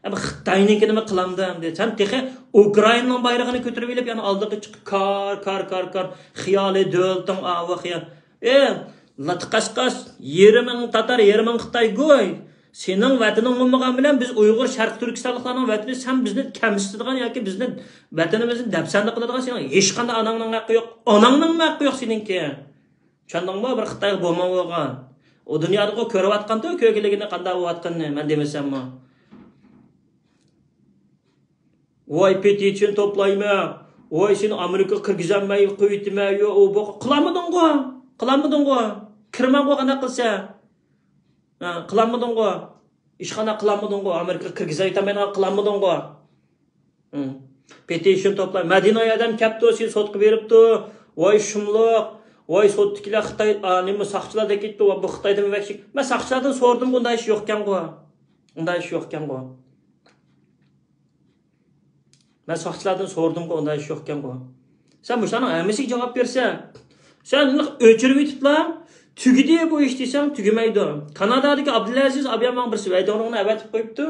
ئەمما خىتاينىڭكىنىمۇ قىلامدۇ ئەمدى. سەن تېخى ئۇكرائىنانىڭ بايرىقىنى كۆتۈرۈۋېلىپ، يەنە ئالدىغا چىقىپ، كار، كار، كار، كار، خىيالىي دۆلىتىڭ ئاۋۇ خىيال. ئې، لاتا قاشقاش، يېرىمىڭ تاتار، يېرىمىڭ خىتاي گۇي. سېنىڭ ۋەتىنىڭ بولمىغان بىلەن بىز ئۇيغۇر شەرقىي تۈركىستانلىقلارنىڭ ۋەتىنى، سەن بىزنى كەمسىتىدىغان ياكى بىزنى، ۋەتىنىمىزنى دەپسەندە قىلىدىغان سېنىڭ ھېچقانداق ئاناڭنىڭ ھەققى يوق، ئاناڭنىڭمۇ ھەققى يوق سېنىڭكى. چۈشەندىڭمۇ؟ بىر خىتايغا بوماڭ بولغان. ئۇ دۇنيادىغۇ كۆرۈۋاتقانتۇ كۆرگۈلۈكىنى قانداق بولۇۋاتقىنىنى، مەن دېمىسەممۇ. ۋاي، پېتىتسىيە توپلايمەن، ۋاي، سېنى ئامېرىكىغا كىرگۈزەلمەي قويۇۋېتىمەن، يو، ئۇ، بۇ، قىلالمىدىڭغۇ، قىلالمىدىڭغۇ، كىرمەڭغۇ، قانداق قىلسا؟ ھە، قىلالمىدىڭغۇ، ئىشخانا قىلالمىدىڭغۇ، ئامېرىكىغا كىرگۈزەلمەيدىغان قىلالمىدىڭغۇ. ھىم. پېتىشن توپلاي. مەدىنە ئادەم كەپتۇ، سېنى سوتقا بېرىپتۇ. ۋاي شۇملۇق. ۋاي سوتتىكىلەر خىتاي، ئا، نېمە ساقچىلار دەپ كېتىپتۇ. ۋاي بۇ خىتايدىن ۋەھشىي. مەن ساقچىلاردىن سورىدىمغۇ، ئۇنداق ئىش يوقكەنغۇ. ئۇنداق ئىش يوقكەنغۇ. مەن ساقچىلاردىن سورىدىمغۇ، ئۇنداق ئىش يوقكەنغۇ. سەن مۇشۇلارنىڭ ھەممىسىگە جاۋاب بېرىسەن. سەن ئۆچۈرۈۋېتىپلا، تۈگىدى بۇ ئىش دېسەڭ، تۈگىمەيدۇ. كانادادىكى ئابدۇلئەزىز ئابىيان ماڭا بىرسى ۋەيدىڭرۇڭنى ئەۋەتىپ قويۇپتۇ.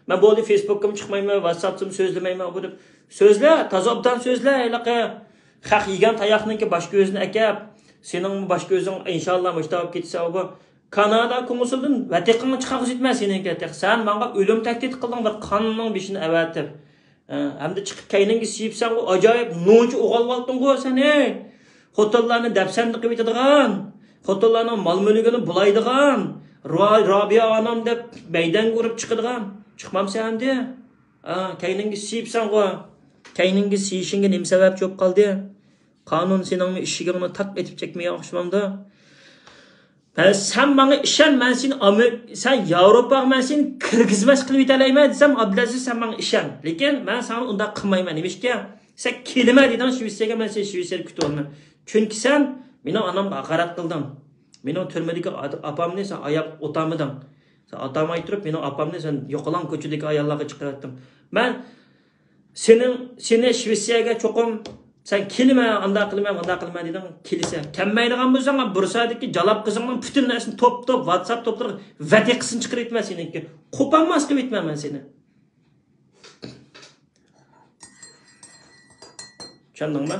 مەن بولدى، فېيسبۇكقىمۇ چىقمايمەن، ۋاتساپتىمۇ سۆزلىمەيمەن، بۇ دەپ. سۆزلە، تازا ئوبدان سۆزلە، ھېلىقى خەق يېگەن تاياقنىڭكى باش كۆزىنى ئەكەپ، سېنىڭ باش كۆزۈڭ ئىنشاللا مۇشۇنداق بولۇپ كېتىسە، بۇ كانادا كونسۇلىدىن ۋەتىقىڭنى چىقارغۇزۇۋېتىمەن سېنىڭكى. تېخى سەن ماڭا ئۆلۈم تەھدىت قىلدىڭ، بىر قانۇننىڭ بېشىنى ئەۋەتىپ. ھە، ئەمدى چىقىپ كەينىڭگە سىيىپسەنغۇ، ئاجايىپ نوچى ئوغۇل بولدۇڭغۇ سەن، ھەي. خوتۇنلارنى دەپسەندە قىلىۋېتىدىغان، خوتۇنلارنىڭ مال-مۈلكىنى بۇلايدىغان، را-، رابىيە ئانام دەپ مەيدەڭگە ئۇرۇپ چىقىدىغان. چىقمامسەن ئەمدى؟ ھە، كەينىڭگە سىيىپسەنغۇ. كەينىڭگە سىيىشىڭگە نېمە سەۋەبچى بولۇپ قالدى؟ قانۇن سېنىڭمۇ ئىشىكىڭنى تاق ئېتىپ چەكمىگەن ئوخشىمامدۇ؟ ھە، سەن ماڭا ئىشەن، مەن سېنى ئامېر-، سەن ياۋروپاغا مەن سېنى كىرگۈزمەس قىلىپ يېتەلەيمەن دېسەم، ئابدۇلئەزىز، سەن ماڭا ئىشەن. لېكىن مەن ساڭا ئۇنداق قىلمايمەن. نېمىشقا؟ سەن كېلىمە دېدىڭ شىۋېتسىيەگە، مەن سېنى شىۋېتسىيەدە كۈتۈۋالىمەن. چۈنكى سەن مېنىڭ ئانامغا ھاقارەت قىلدىڭ. مېنىڭ تۈرمىدىكى ئات-، ئاپامنى سەن ئاياپ ئولتۇرمىدىڭ. سەن ئاتاماي تۇرۇپ، مېنىڭ ئاپامنى سەن يوقىلاڭ كوچىدىكى ئاياللارغا چىقىرىۋەتتىڭ. مەن سېنىڭ، سېنى شىۋېتسىيەگە چوقۇم سەن كېلىمە، ئانداق قىلىمەن، مۇنداق قىلىمەن دېدىڭ، كېلىسەن. كەلمەيدىغان بولساڭ، بۇرسادىكى جالاپ قىزىڭنىڭ پۈتۈن نەرسىنى توپ-توپ ۋاتساپ توپلىرىغا ۋەتىقىسىنى چىقىرىۋېتىمەن سېنىڭكى. قوپالماس قىلىۋېتىمەن مەن سېنى. چۈشەندىڭمۇ؟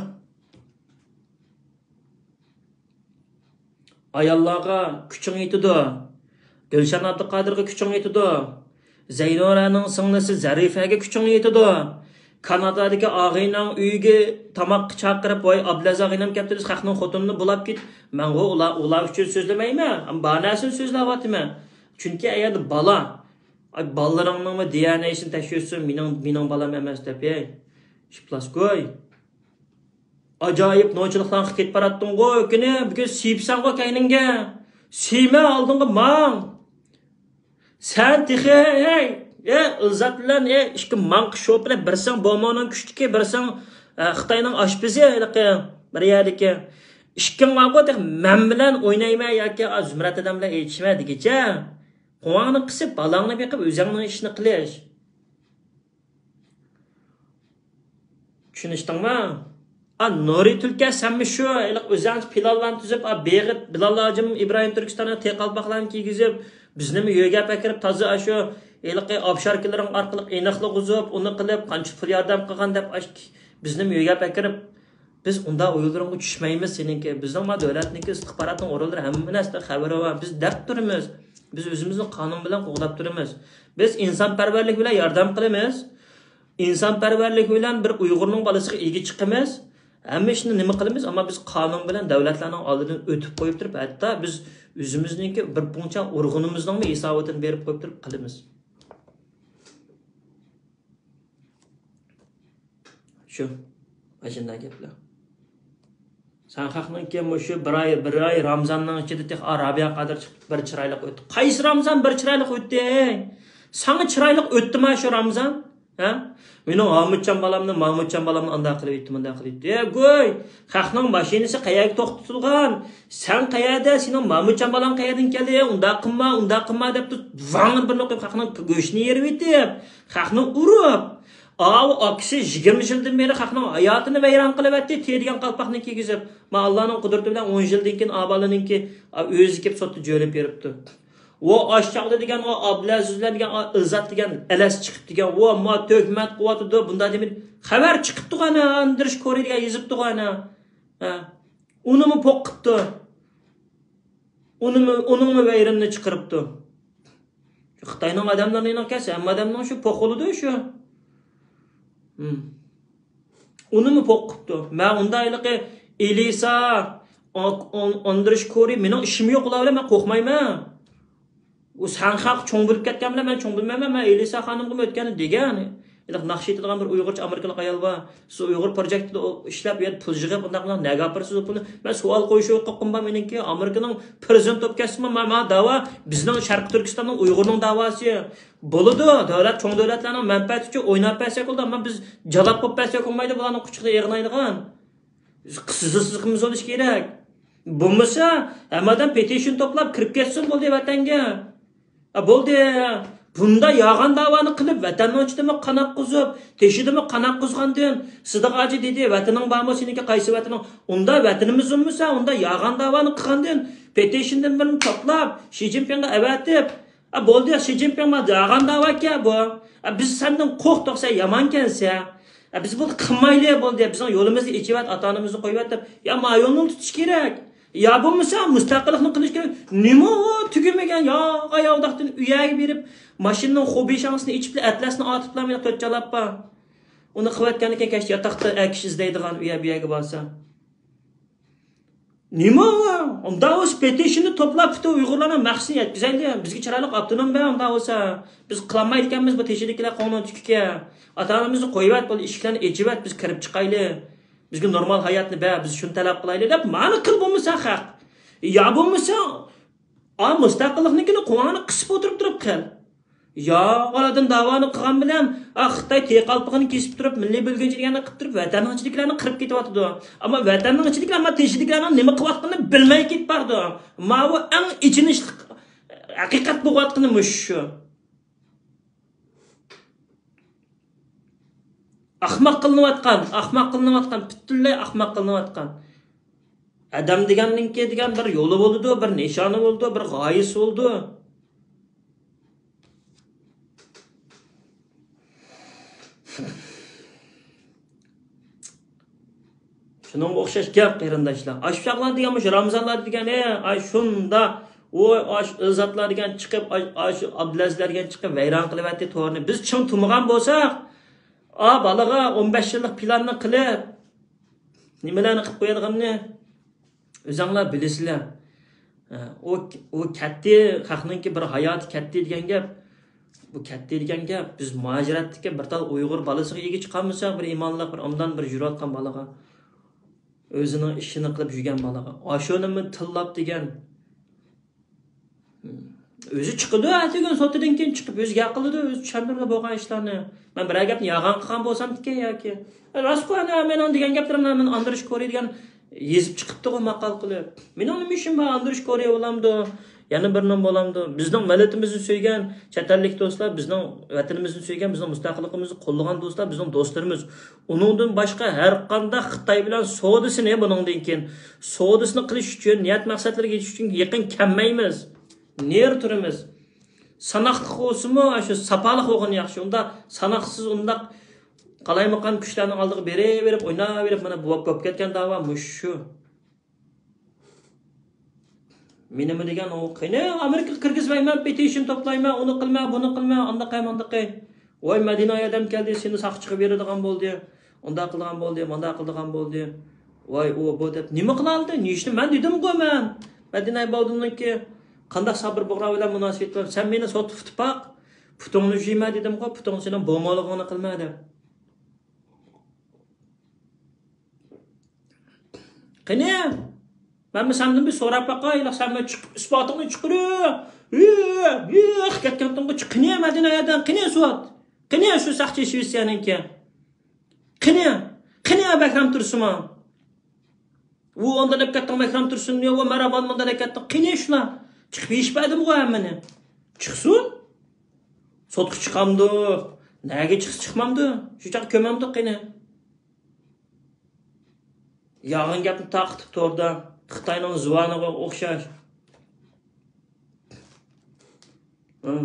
ئاياللارغا كۈچۈڭ يېتىدۇ. گۈلشەن ئابدۇقادىرغا كۈچۈڭ يېتىدۇ. زەينۇرانىڭ سىڭلىسى زەرىفەگە كۈچۈڭ يېتىدۇ. كانادادىكى ئاغىنەڭ ئۆيىگە تاماققا چاقىرىپ، ۋاي، ئابلەز ئاغىنەم كەپتۇ، خەقنىڭ خوتۇنىنى بۇلاپ كېت. مەنغۇ ئۇلار، ئۇلار ئۈچۈن سۆزلىمەيمەن. بار نەرسىنى سۆزلەۋاتىمەن. چۈنكى ئەگەردە بالا، ئاي، بالىلىرىڭنىڭمۇ دىئېنئېيسىنى تەكشۈرسۇن، مېنىڭ، مېنىڭ بالام ئەمەس دەپ، ھەي، ئىپلاسكوي. ئاجايىپ نوچىلىقلارغا كېتىپ باراتتىڭغۇ، ئۆكۈنۈپ، بۈگۈن سىيىپسەنغۇ كەينىڭگە. سىيمە ئالدىڭغا ماڭ. سەن تېخى، ھەي، ئە، ئىلزات بىلەن، ئە، ئىككى ماڭقا شوپۇرى بىرسىڭ بومونىڭ كۈچتىكى، بىرسىڭ، ئە، خىتاينىڭ ئاشپىزى، ھېلىقى بىر يەردىكى. ئىككىڭ بارغۇ، تېخى مەن بىلەن ئوينايمەن ياكى، ئا، زۇمرەت ئادەم بىلەن ئېچىشىمەن دېگۈچە. قوڭۇڭنى قىسىپ، بالاڭنى بېقىپ، ئۆزۈڭنىڭ ئىشىنى قىلىش. چۈشىنىشتىڭمۇ؟ ئا، نۇرى تۈلكە، سەنمۇ شۇ، ھېلىقى ئۆزۈڭچە پىلانلارنى تۈزۈپ، ئا، بېغىت بىلال ھاجىم ئىبراھىم تۈركىستانغا تېقالپاقلارنى كىيگۈزۈپ، بىزنىمۇ يۆگەپ ئەكىرىپ، تازا شۇ ھېلىقى ئاپشاركىلىرىڭ ئارقىلىق ئېنىقلىغۇزۇپ، ئۇنى قىلىپ، قانچە پۇل ياردەم قىلغان دەپ، ئاش-، بىزنىمۇ يۆگەپ ئەكىرىپ، بىز ئۇنداق ئويۇنلىرىڭغا چۈشمەيمىز سېنىڭكى. بىزنىڭ ما دۆلەتنىڭكى ئىستىخباراتنىڭ ئورۇنلىرى ھەممە نەرسىدىن خەۋىرى بار. بىز دەپ تۇرىمىز. بىز ئۆزىمىزنى قانۇن بىلەن قوغداپ تۇرىمىز. بىز ئىنسانپەرۋەرلىك بىلەن ياردەم قىلىمىز. ئىنسانپەرۋەرلىك بىلەن بىر ئۇيغۇرنىڭ بالىسىغا ئىگە چىقىمىز. ھەممە ئىشنى نېمە قىلىمىز، ئەمما بىز قانۇن بىلەن دۆلەتلەرنىڭ ئالدىدىن ئۆتۈپ قويۇپ تۇرۇپ، ھەتتا بىز ئۆزىمىزنىڭكى بىر پۇڭچە ئۇرغىنىمىزنىڭمۇ ھېسابىتىنى بېرىپ قويۇپ تۇرۇپ قىلىمىز. شۇ، ئاشۇنداق گەپلەر. سەن خەقنىڭكى مۇشۇ بىر ئاي، بىر ئاي رامزاننىڭ ئىچىدە تېخى، ئا، رابىيە قادىر چىقىپ بىر چىرايلىق ئۆتتى. قايسى رامزان بىر چىرايلىق ئۆتتى؟ ساڭا چىرايلىق ئۆتتىما شۇ رامزان؟ ھە؟ مېنىڭ ھامۇتجان بالامنى، مامۇتجان بالامنى ئانداق قىلىۋېتتى، مۇنداق قىلىۋېتتى. ھە، گۇي! خەقنىڭ ماشىنىسى قەيەرگە توختىتىلغان؟ سەن قەيەردە؟ سېنىڭ مامۇتجان بالاڭ قەيەردىن كەلدى؟ ئۇنداق قىلما، ئۇنداق قىلما دەپ تۇرۇپ، ۋاڭ بىرنى قويۇپ، خەقنىڭ گۆشىنى يېرىۋېتىپ، خەقنى ئۇرۇپ، ئاۋۇ ئاكىسى يىگىرمە يىلدىن بېرى خەقنىڭ ھاياتىنى ۋەيران قىلىۋەتتى، تېيىدىگەن قالپاقنى كىيگۈزۈپ. ما ئاللانىڭ قۇدرىتى بىلەن ئون يىلدىن كېيىن ئا بالىنىڭكى، ئا، ئۆزى كېلىپ سوتتا جۆيلۈپ بېرىپتۇ. ۋو ئاشچاقلا دېگەن، ئا ئابلەزىزلەر دېگەن، ئا ئىززەت دېگەن ئەلەس چىقىپ دېگەن، ۋو ما تۆھمەت قىلىۋاتىدۇ، بۇنداق دېمەيدۇ. خەۋەر چىقىپتۇغۇ ئەنە، ئاندرېش كورى دېگەن يېزىپتۇغۇ ئەنە. ھە. ئۇنىمۇ پوق قىپتۇ. ئۇنىمۇ، ئۇنىڭمۇ ۋەيرىنىنى چىقىرىپتۇ. خىتاينىڭ ئادەملىرىنى كەلسە، ھەممە ئادەمنىڭ شۇ پوق بولىدۇ شۇ. ھىم. ئۇنىمۇ پوق قىپتۇ. مەن ئۇندا ھېلىقى ئېلىسا، ئا-، ئون-، ئاندرېش كورى، مېنىڭ ئىشىم يوق ئۇلار بىلەن، مەن قورقمايمەن. ئۇ سەن خەق چوڭ بولۇپ كەتكەن بىلەن مەن چوڭ بىلمەيمەن، مەن ئېلىسا خانىمغىمۇ ئۆتكەندە دېگەن. ھېلىقى ناخشا ئېيتىدىغان بىر ئۇيغۇرچە ئامېرىكىلىق ئايال بار. سىز ئۇيغۇر پروجېكتىدا ئو-، ئىشلەپ، ئۇ يەردە پۇل يىغىپ، ئۇنداق قىلىپ نەگە ئاپىرىسىز ئۇ پۇلنى؟ مەن سوئال قويۇش ھوقۇقۇم بار مېنىڭكى. ئامېرىكىنىڭ پرېزىدېنت بولۇپ كەتسىمۇ، مانا، مانا داۋا بىزنىڭ شەرقىي تۈركىستاننىڭ ئۇيغۇرنىڭ داۋاسى. بولىدۇ، دۆلەت، چوڭ دۆلەتلەرنىڭ مەنپەئەتى ئۈچۈن ئويناپ بەرسەك بولىدۇ، ئەمما بىز جالاپ بولۇپ بەرسەك بولمايدۇ، بۇلارنىڭ قۇچىقىدا يىغلايدىغان. سىزىقىمىز بولۇشى كېرەك. بولمىسا، ھەممە ئادەم پېتىشن توپلاپ كىرىپ كەتسۇن، بولدى، ۋەتەنگە. ئا، بولدى. بۇندا ياغان داۋانى قىلىپ، ۋەتەننىڭ ئىچىدىمۇ قان ئاققۇزۇپ، تېشىدىمۇ قان ئاققۇزغاندىن، سىدىق ھاجى دېدى، ۋەتىنىڭ بارمۇ سېنىڭكى، قايسى ۋەتىنىڭ؟ ئۇندا ۋەتىنىمىز بولمىسا، ئۇندا ياغان داۋانى قىلغاندىن، پېتىشندىن بىرنى توپلاپ، شى جىنپىڭغا ئەۋەتىپ، ئا، بولدى، شى جىنپىڭ ما ياغان داۋاكەن بۇ. ئا، بىز سەندىن قورقتۇق، سەن يامانكەنسەن. ئا، بىز بۇنى قىلمايلى، بولدى. بىزنىڭ يولىمىزنى ئېچىۋەت، ئاتا-ئانىمىزنى قويۇۋەت دەپ، يا ما يولنى تۇتۇش كېرەك. يا بولمىسا مۇستەقىللىقنى قىلىش كېرەك. نېمە ئۇ تۈگىمىگەن ياغا ياۋداقتىن ئۇ يەرگە بېرىپ، ماشىنىنىڭ خوبىشاڭسىنى ئېچىپلا، ئەتلەسنى ئارتىپلا مېنى تۆت جالاپ بار. ئۇنى قىلىۋەتكەندىن كېيىن كەچتە ياتاقتا ئەر كىشى ئىزدەيدىغان ئۇ يەر بۇ يەرگە بارسا. نېمە ئۇ؟ ئۇنداق بولسا پېتىشننى توپلاپ پۈتۈن ئۇيغۇرلارنىڭ مەقسىتىنى يەتكۈزەيلى. بىزگە چىرايلىق ئاپتونوم بەر ئۇنداق بولسا. بىز قىلالمايدىكەنمىز بۇ تېشىدىكىلەر قوڭنىڭ تۈكى. ئاتا-ئانىمىزنى قويۇۋەت، بولدى، ئىشىكلەرنى ئېچىۋەت، بىز كىرىپ چىقايلى. بىزگە نورمال ھاياتنى بەر، بىز شۇنى تەلەپ قىلايلى دەپ مانا قىل بولمىسا خەق. يا بولمىسا، ئا، مۇستەقىللىقنىڭكىنى قوڭىنى قىسىپ ئولتۇرۇپ تۇرۇپ قىل. يا ئالادىن داۋانى قىلغان بىلەن، ئا، خىتاي تېيى قالپىقىنى كېسىپ تۇرۇپ، مىللىي بۆلگۈنچىلىكلەرنى قىلىپ تۇرۇپ، ۋەتەننىڭ ئىچىدىكىلەرنى قىرىپ كېتىۋاتىدۇ. ئەمما ۋەتەننىڭ ئىچىدىكىلەر، ئەمما تېشىدىكىلەرنىڭ نېمە قىلىۋاتقىنىنى بىلمەي كېتىپ بارىدۇ. ماۋۇ ئەڭ ئېچىنىشلىق ھەقىقەت بولۇۋاتقىنى مۇشۇ شۇ. ئەخمەق قىلىنىۋاتقان، ئەخمەق قىلىنىۋاتقان، پۈتۈنلەي ئەخمەق قىلىنىۋاتقان. ئادەم دېگەننىڭكى دېگەن بىر يولى بولىدۇ، بىر نىشانى بولىدۇ، بىر غايىسى بولىدۇ. شۇنىڭغا ئوخشاش گەپ، قېرىنداشلار. ئاشۇ چاغلار دېگەن مۇشۇ رامزانلار دېگەن، ئەي، ئاي، شۇنداق، ۋوي، ئاشۇ ئىلزاتلار دېگەن چىقىپ، ئاي، ئاشۇ ئابدۇلئەزىزلەر دېگەن چىقىپ ۋەيران قىلىۋەتتى تورنى. بىز چىڭ تۇرمىغان بولساق، ئا، بالىغا ئون بەش يىللىق پىلاننى قىلىپ، نېمىلەرنى قىلىپ قويىدىغىنىنى ئۆزۈڭلار بىلىسىلەر. ئۇ، ئۇ كەتتى، خەقنىڭكى بىر ھاياتى كەتتى دېگەن گەپ. بۇ كەتتى دېگەن گەپ. بىز مۇھاجىرەتتىكى بىر تال ئۇيغۇر بالىسىغا ئىگە چىقالمىساق، بىر ئىمانلىق، بىر ئوبدان، بىر يۈرۈۋاتقان بالىغا، ئۆزىنىڭ ئىشىنى قىلىپ يۈرگەن بالىغا، ئاشۇنىمۇ تىللاپ دېگەن. ئۆزى چىقىدۇ، ئەتىگۈن سوتىدىن كېيىن چىقىپ ئۆزى گەپ قىلىدۇ، ئۆزى چۈشەندۈرىدۇ بولغان ئىشلارنى. مەن بىرەر گەپنى يالغان قىلغان بولسامدىكىن ياكى؟ راستقۇ، ئەنە مېنىڭ دېگەن گەپلىرىمنى مەن ئاندرېش كورى دېگەن يېزىپ چىقىپتىغۇ ماقال قىلىپ. مېنىڭ نېمە ئىشىم بار ئاندرېش كورى بولامدۇ؟ يەنە بىر نېمە بولامدۇ؟ بىزنىڭ مىللىتىمىزنى سۆيگەن، چەت ئەللىك دوستلار، بىزنىڭ ۋەتىنىمىزنى سۆيگەن، بىزنىڭ مۇستەقىللىقىمىزنى قوللىغان دوستلار بىزنىڭ دوستلىرىمىز. ئۇنىڭدىن باشقا ھەر قانداق خىتاي بىلەن سودىسىنى بۇنىڭدىن كېيىن، سودىسىنى قىلىش ئۈچۈن، نىيەت مەقسەتلىرىگە يېتىش ئۈچۈن يېقىن كەلمەيمىز. نېرى تۇرىمىز. ساناقلىق بولسىمۇ، شۇ ساپالىق بولغىنى ياخشى. ئۇنداق ساناقسىز، ئۇنداق قالايمىقان كۈچلەرنىڭ ئالدىغا بېرىۋېرىپ، ئويناۋېرىپ، مانا بۇ بولۇپ كەتكەن داۋا مۇشۇ. مېنىمۇ دېگەن ئۇ، قېنى ئامېرىكىغا كىرگۈزمەيمەن، پېتىشن توپلايمەن، ئۇنى قىلمەن، بۇنى قىلمەن، ئانداقى، مانداقى. ۋاي، مەدىنە ئادەم كەلدى، سېنى ساقچىغا بېرىدىغان بولدى، ئۇنداق قىلىدىغان بولدى، مانداق قىلىدىغان بولدى. ۋاي، ئۇ، بۇ دەپ نېمە قىلالىدى؟ نېشىنى مەن دېدىمغۇ مەن. مەدىنە باۋدۇننىڭكى قانداق سابىر بۇغرا بىلەن مۇناسىۋىتى بار؟ سەن مېنى سوتتا پۇتى پاق، پۇتۇڭنى جۇيما دېدىمغۇ، پۇتۇڭ سېنىڭ بومالىغىڭنى قىلما دەپ. قېنى، مەنمۇ سەندىن بىر سوراپ باقاي، سەنمۇ چىقىپ ئىسپاتىڭنى چىقىرىۋېرە. ھىي، ھىي، كەتكەنتىڭغۇ، قېنى مەدىنە يەردىن، قېنى ئىسپات؟ قېنى شۇ ساقچى شىۋېتسىيەنىڭكى؟ قېنى، قېنى بەكرەم تۇرسۇنمۇ؟ ئۇ ئاندىن دەپ كەتتىڭ، بەكرەم تۇرسۇن، يا، ئۇ مەرھابا ئاندىن دەپ كەتتىڭ. قېنى شۇلار؟ چىقىپ يېشىپ بەردىمغۇ ھەممىنى. چىقسۇن. سوتقا چىقامدۇ؟ نەگە چىقسا چىقمامدۇ؟ شۇ چاغ كۆمەمدۇق قېنى. يالغان گەپنى تارقىتىپ توردا، خىتاينىڭ زۇۋانىغا ئوخشاش. ھە.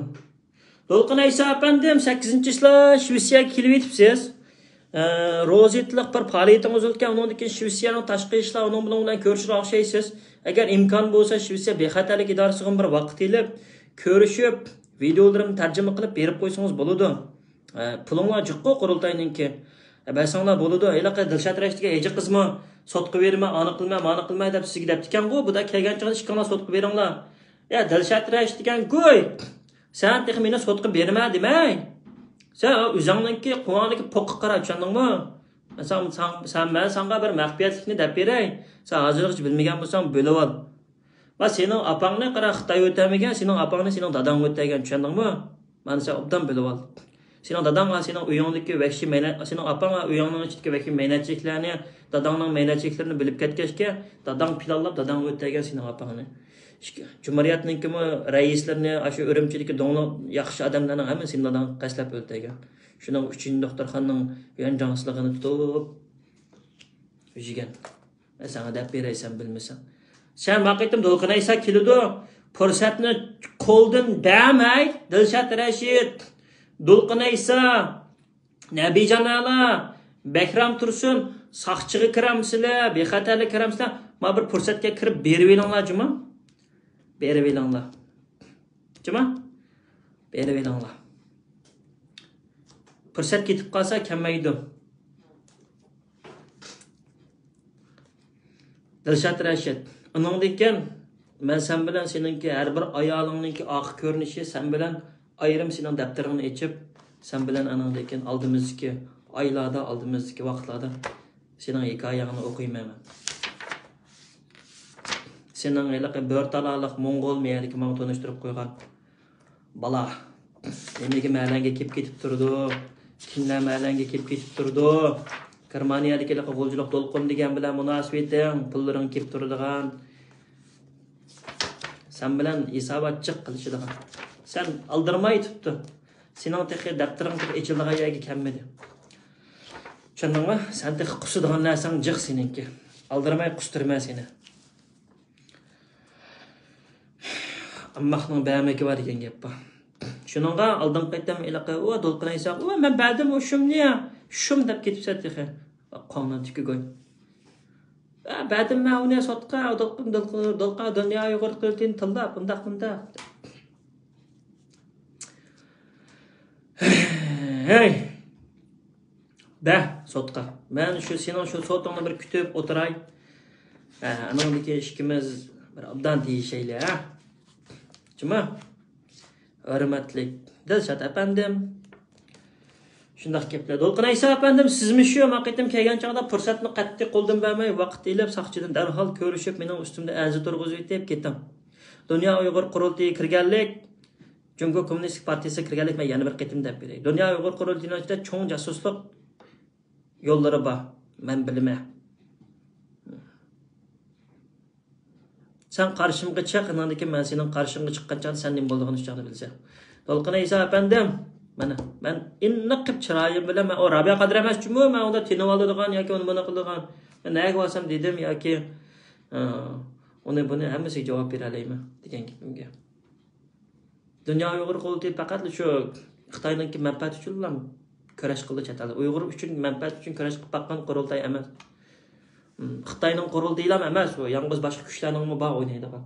دولقۇن ئەيسا ئەپەندىم، سەككىزىنچى چىسلا شىۋېتسىيەگە كېلىۋېتىپسىز. ئە، روزىتلىق بىر پائالىيىتىڭىز ئۆتكەن، ئۇنىڭدىن كېيىن شىۋېتسىيەنىڭ تاشقى ئىشلار ئۇنىڭ بۇنىڭ بىلەن كۆرۈشىدىغان ئوخشايسىز. ئەگەر ئىمكان بولسا، شىۋېتسىيە بىخەتەرلىك ئىدارىسىغىمۇ بىر ۋاقىت ئېلىپ، كۆرۈشۈپ، ۋىدېئولىرىمنى تەرجىمە قىلىپ بېرىپ قويسىڭىز بولىدۇ. ئە، پۇلۇڭلار جىققۇ قۇرۇلتاينىڭكى. ئە، بەرسەڭلار بولىدۇ. ھېلىقى دىلشات رەشىتكە ھېجە قىزمۇ سوتقا بېرىمەن، ئانا قىلمەن، مانا قىلمەن دەپ سىزگە دەپتىكەنغۇ. بۇدا كەلگەن چاغدا ئىككىڭلار سوتقا بېرىڭلار. يا دىلشات رەشىت دېگەن گۇي. سەن تېخى مېنى سوتقا بېرىمەن دېمەي. سەن ئۆزۈڭنىڭكى قولۇڭدىكى پوققا قارا، چۈشەندىڭمۇ؟ مەن ساڭ، ساڭ، سەن، مەن ساڭا بىر مەخپىيەتلىكنى دەپ بېرەي. سەن ھازىرغىچە بىلمىگەن بولساڭ بىلىۋال. ۋە سېنىڭ ئاپاڭنى قارا، خىتاي ئۆتەلمىگەن، سېنىڭ ئاپاڭنى سېنىڭ داداڭ ئۆتەلگەن، چۈشەندىڭمۇ؟ مانا سەن ئوبدان بىلىۋال. سېنىڭ داداڭ سېنىڭ ئۆيۈڭدىكى ۋەھشىي مەينەت، سېنىڭ ئاپاڭ ئۆيۈڭنىڭ ئىچىدىكى ۋەھشىي مەينەتچىلىكلەرنى، داداڭنىڭ مەينەتچىلىكلىرىنى بىلىپ كەتكەچكە، داداڭ پىلانلاپ، داداڭ ئۆلتۈرگەن سېنىڭ ئاپاڭنى. ئىككى، جۇمھۇرىيەتنىڭكىمۇ رەئىسلىرىنى، ئاشۇ ئۈرۈمچىدىكى داڭلىق ياخشى ئادەملەرنىڭ ھەممىسىنى داداڭ قەستلەپ ئۆلتۈرگەن. شۇنىڭ ئۈچىنچى دوختۇرخانىنىڭ يۈەنجاڭسىلىقىنى تۇتۇپ، ئۈجگەن. مەن ساڭا دەپ بېرەي، سەن بىلمىسەڭ. سەن ما قېتىم دولقۇن ئەيسا كېلىدۇ، پۇرسەتنى قولدىن بەرمەي، دىلشات رەشىت، دولقۇن ئەيسا، نەبىجان ئەلا، بەكرەم تۇرسۇن، ساقچىغا كىرەمسىلەر، بىخەتەرلىك كىرەمسىلەر، ما بىر پۇرسەتكە كىرىپ بېرىۋېلىڭلار جۇمۇ. بېرىۋېلىڭلار. جۇمۇ. بېرىۋېلىڭلار. پۇرسەت كېتىپ قالسا كەلمەيدۇ. دىلشات رەشىت، ئۇنىڭدىن كېيىن مەن سەن بىلەن سېنىڭكى ھەر بىر ئايالىڭنىڭكى ئارقا كۆرۈنۈشى سەن بىلەن ئايرىم سېنىڭ دەپتىرىڭنى ئېچىپ، سەن بىلەن ئانىڭدىن كېيىن ئالدىمىزدىكى ئايلاردا، ئالدىمىزدىكى ۋاقىتلاردا سېنىڭ ھېكايەڭنى ئوقۇيمەن مەن. سېنىڭ ھېلىقى بۆرتالالىق موڭغۇل مەيەردىكى ماڭا تونۇشتۇرۇپ قويغان بالا نېمىگە مەلەڭگە كېلىپ كېتىپ تۇرىدۇ؟ كىملەر مەلەڭگە كېلىپ كېتىپ تۇرىدۇ؟ گېرمانىيەدىكى ھېلىقى غۇلجىلىق دولقۇن دېگەن بىلەن مۇناسىۋىتىڭ، پۇللىرىڭ كېلىپ تۇرىدىغان، سەن بىلەن ھېسابات جىق قىلىشىدىغان. سەن ئالدىرىماي تۇتتۇ. سېنىڭ تېخى دەپتىرىڭ تېخى ئېچىلىدىغان يەرگە كەلمىدى. چۈشەندىڭمۇ؟ سەن تېخى قۇسىدىغان نەرسەڭ جىق سېنىڭكى. ئالدىرىماي قۇستۇرىمەن سېنى. ئامماقنىڭ بەرمىكى بار دېگەن گەپ بار. شۇنىڭغا ئالدىنقى قېتىم ھېلىقى، ئۇ دولقۇن ئەيسا، ئۇ مەن بەردىم ئۇ شۇمنى، شۇم دەپ كېتىپسەن تېخى. قوڭنىڭ تۈكى گوي. ئە، بەردىم مەن ئۇنى سوتقا، دولقۇن، دولقۇن، دولقۇن، دۇنيا ئۇيغۇر قۇرۇلتىيىنى تىللاپ، ئۇنداق، مۇنداق. ھەي! بە، سوتقا. مەن شۇ سېنىڭ شۇ سوتۇڭنى بىر كۈتۈپ ئولتۇراي. ھە، ئانىڭدىن كېيىن ئىككىمىز بىر ئوبدان تېگىشەيلى، ھە؟ جۇمۇ؟ ھۆرمەتلىك دىلشات ئەپەندىم. شۇنداق گەپلەر. دولقۇن ئەيسا ئەپەندىم، سىزمۇ شۇ ما قېتىم كەلگەن چاغدا پۇرسەتنى قەتئىي قولدىن بەرمەي، ۋاقىت ئېلىپ، ساقچىدىن دەرھال كۆرۈشۈپ، مېنىڭ ئۈستۈمدە ئەرز تۇرغۇزۇۋېتىپ كېتىڭ. دۇنيا ئۇيغۇر قۇرۇلتىيى كىرگەنلىك، جۇڭگو كوممۇنىستىك پارتىيىسىگە كىرگەنلىك، مەن يەنە بىر قېتىم دەپ بېرەي. دۇنيا ئۇيغۇر قۇرۇلتىيىنىڭ ئىچىدە چوڭ جاسۇسلۇق يوللىرى بار، مەن بىلىمەن. سەن قارشىمغا چىق، ئاناندىن كېيىن مەن سېنىڭ قارشىڭغا چىققان چاغدا سەن نېمە بولىدىغىنى شۇ چاغدا بىلىسەن. دولقۇن ئەيسا ئەپەندىم، مانا، مەن ئېنىق قىلىپ چىرايىم بىلەن، مەن ئۇ رابىيە قادىر ئەمەس جۇمۇ، مەن ئۇندا تىنىۋالىدىغان ياكى ئۇنى بۇنى قىلىدىغان. مەن نەگە بارسام دېدىم ياكى، ئە، ئۇنى بۇنى ھەممىسىگە جاۋاب بېرەلەيمەن دېگەن گېپىمگە. دۇنيا ئۇيغۇر قۇرۇلتىيى پەقەتلا شۇ خىتاينىڭكى مەنپەئەتى ئۈچۈنلا كۈرەش قىلدى چەت ئەلدە. ئۇيغۇر ئۈچۈن، مەنپەئەت ئۈچۈن كۈرەش قىلىپ باققان قۇرۇلتاي ئەمەس. م، خىتاينىڭ قۇرۇلتىيىلا ئەمەس ئۇ، يالغۇز باشقا كۈچلەرنىڭمۇ بار ئوينايدىغان.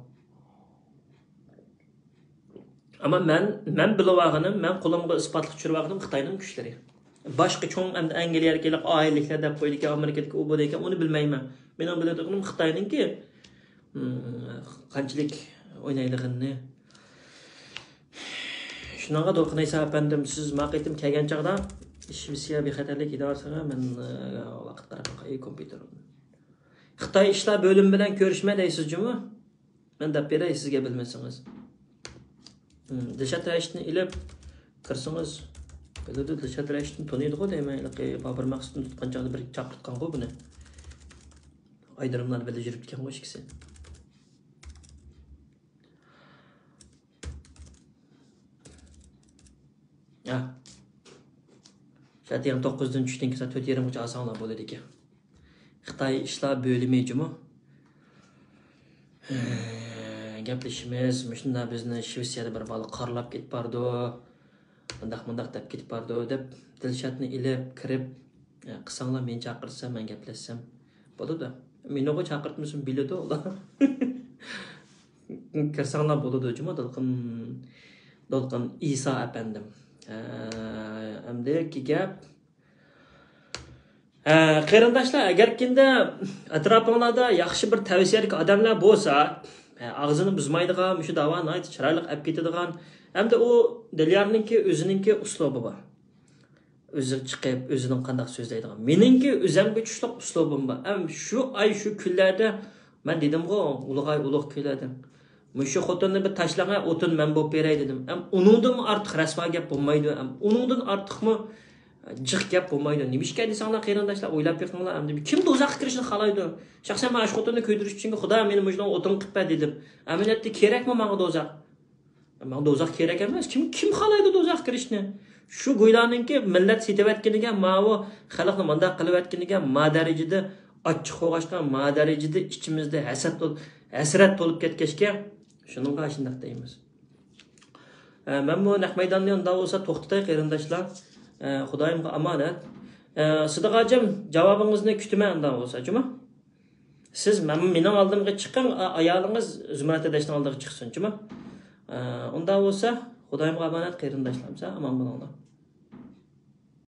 ئەمما مەن، مەن بىلىۋالغىنىم، مەن قولۇمغا ئىسپاتلىق چۈشۈرۈۋالغىنىم خىتاينىڭ كۈچلىرى. باشقا چوڭ ئەمدى ئەنگلىيەدىكى ئائىلىلىكلەر دەپ قويىدىكەن، ئامېرىكىدىكى ئۇ بۇ دەيدىكەن، ئۇنى بىلمەيمەن. مېنىڭ بىلىدىغىنىم خىتاينىڭكى، م، قانچىلىك ئوينايدىغىنىنى. شۇنىڭغا دولقۇن ئەيسا ئەپەندىم، سىز ما قېتىم كەلگەن چاغدا شىۋېتسىيە بىخەتەرلىك ئىدارىسىغا مەن، ئە، ۋاقىت قاراپ باقاي، كومپيۇتېر. خىتاي ئىشلار بۆلۈمى بىلەن كۆرۈشمە دەيسىز جۇمۇ؟ مەن دەپ بېرەي سىزگە، بىلمىسىڭىز. ھىم، دىلشات رەشىتنى ئېلىپ كىرسىڭىز بولىدۇ. دىلشات رەشىتنى تونۇيدىغۇ دەيمەن. ھېلىقى بابۇر مەخسۇتنى تۇتقان چاغدا بىر چاقىرتقانغۇ بۇنى. ئايدىرىملار بىللە يۈرۈپتىكەنغۇ ئىككىسى. ھە. سائەت يېرىم توققۇزدىن، چۈشتىن كېيىن سائەت تۆت يېرىمغىچە ئالساڭلار بولىدىكەن. خىتاي ئىشلار بۆلۈمى جۇمۇ. ھە، گەپلىشىمىز، مۇشۇنداق بىزنى شىۋېتسىيەدە بىر بالا قارىلاپ كېتىپ بارىدۇ. مۇنداق، مۇنداق دەپ كېتىپ بارىدۇ دەپ، دىلشاتنى ئېلىپ كىرىپ، ھە، قىلساڭلار مېنى چاقىرسا، مەن گەپلەشسەم بولىدۇ. مېنىغۇ چاقىرتمىسۇن بىلىدۇ ئۇلار. كىرسەڭلار بولىدۇ جۇمۇ، دولقۇن، دولقۇن ئىسا ئەپەندىم. ھە، ئەمدىكى گەپ. ھە، قېرىنداشلار، ئەگەركىندە ئەتراپىڭلاردا ياخشى بىر تەۋسىيەلىك ئادەملەر بولسا، ھە، ئاغزىنى بۇزمايدىغان، مۇشۇ داۋا ناھايىتى چىرايلىق ئەپ كېتىدىغان، ھەمدە ئۇ دىليارنىڭكى ئۆزىنىڭكى ئۇسلۇبى بار. ئۆزى چىقىپ، ئۆزىنىڭ قانداق سۆزلەيدىغان. مېنىڭكى ئۆزەمگە چۈشلۈق ئۇسلۇبۇم بار. ئەم، شۇ ئاي، شۇ كۈنلەردە مەن دېدىمغۇ، ئۇلۇغاي، ئۇلۇغ كۈنلەردە. مۇشۇ خوتۇننى بىر تاشلاڭە، ئوتۇن مەن بولۇپ بېرەي دېدىم. ئەم، ئۇنىڭدىنمۇ ئارتۇق رەسۋا گەپ بولمايدۇ. ئەم، ئۇنىڭدىن ئارتۇقمۇ جىق گەپ بولمايدۇ. نېمىشقا دېسەڭلار، قېرىنداشلار، ئويلاپ بېقىڭلار. ئەمدى كىم دوزاخقا كىرىشنى خالايدۇ؟ شەخسەن مەن ئاشۇ خوتۇننى كۆيدۈرۈش ئۈچۈن، خۇدايىم، مېنى مۇشۇنىڭغا ئوتۇن قىلىپ بەر دېدىم. ئەمەلىيەتتە كېرەكمۇ ماڭا دوزاخ؟ ماڭا دوزاخ كېرەك ئەمەس. كىم، كىم خالايدۇ دوزاخقا كىرىشنى؟ شۇ گويلارنىڭكى مىللەت سېتىۋەتكىنىگە، ماۋۇ خەلقنى مانداق قىلىۋەتكىنىگە ما دەرىجىدە ئاچچىق بولغاچقا، ما دەرىجىدە ئىچىمىزدە ھەسەت تول-، ھەسرەت تولۇپ كەتكەچكە، شۇنىڭغا ئاشۇنداق دەيمىز. ئە، مەنمۇ نەق مەيداننى ئۇنداق بولسا توختىتاي، قېرىنداشلار. ئە، خۇدايىمغا ئامانەت. ئە، سىدىق ھاجىم، جاۋابىڭىزنى كۈتىمەن ئۇنداق بولسا، جۇمۇ؟ سىز مەن، مېنىڭ ئالدىمغا چىقىڭ، ئا-، ئايالىڭىز زۇمرەت ئاداشنىڭ ئالدىغا چىقسۇن، جۇمۇ؟ ئە، ئۇنداق بولسا، خۇدايىمغا ئامانەت، قېرىنداشلار، ئامان بولۇڭلار.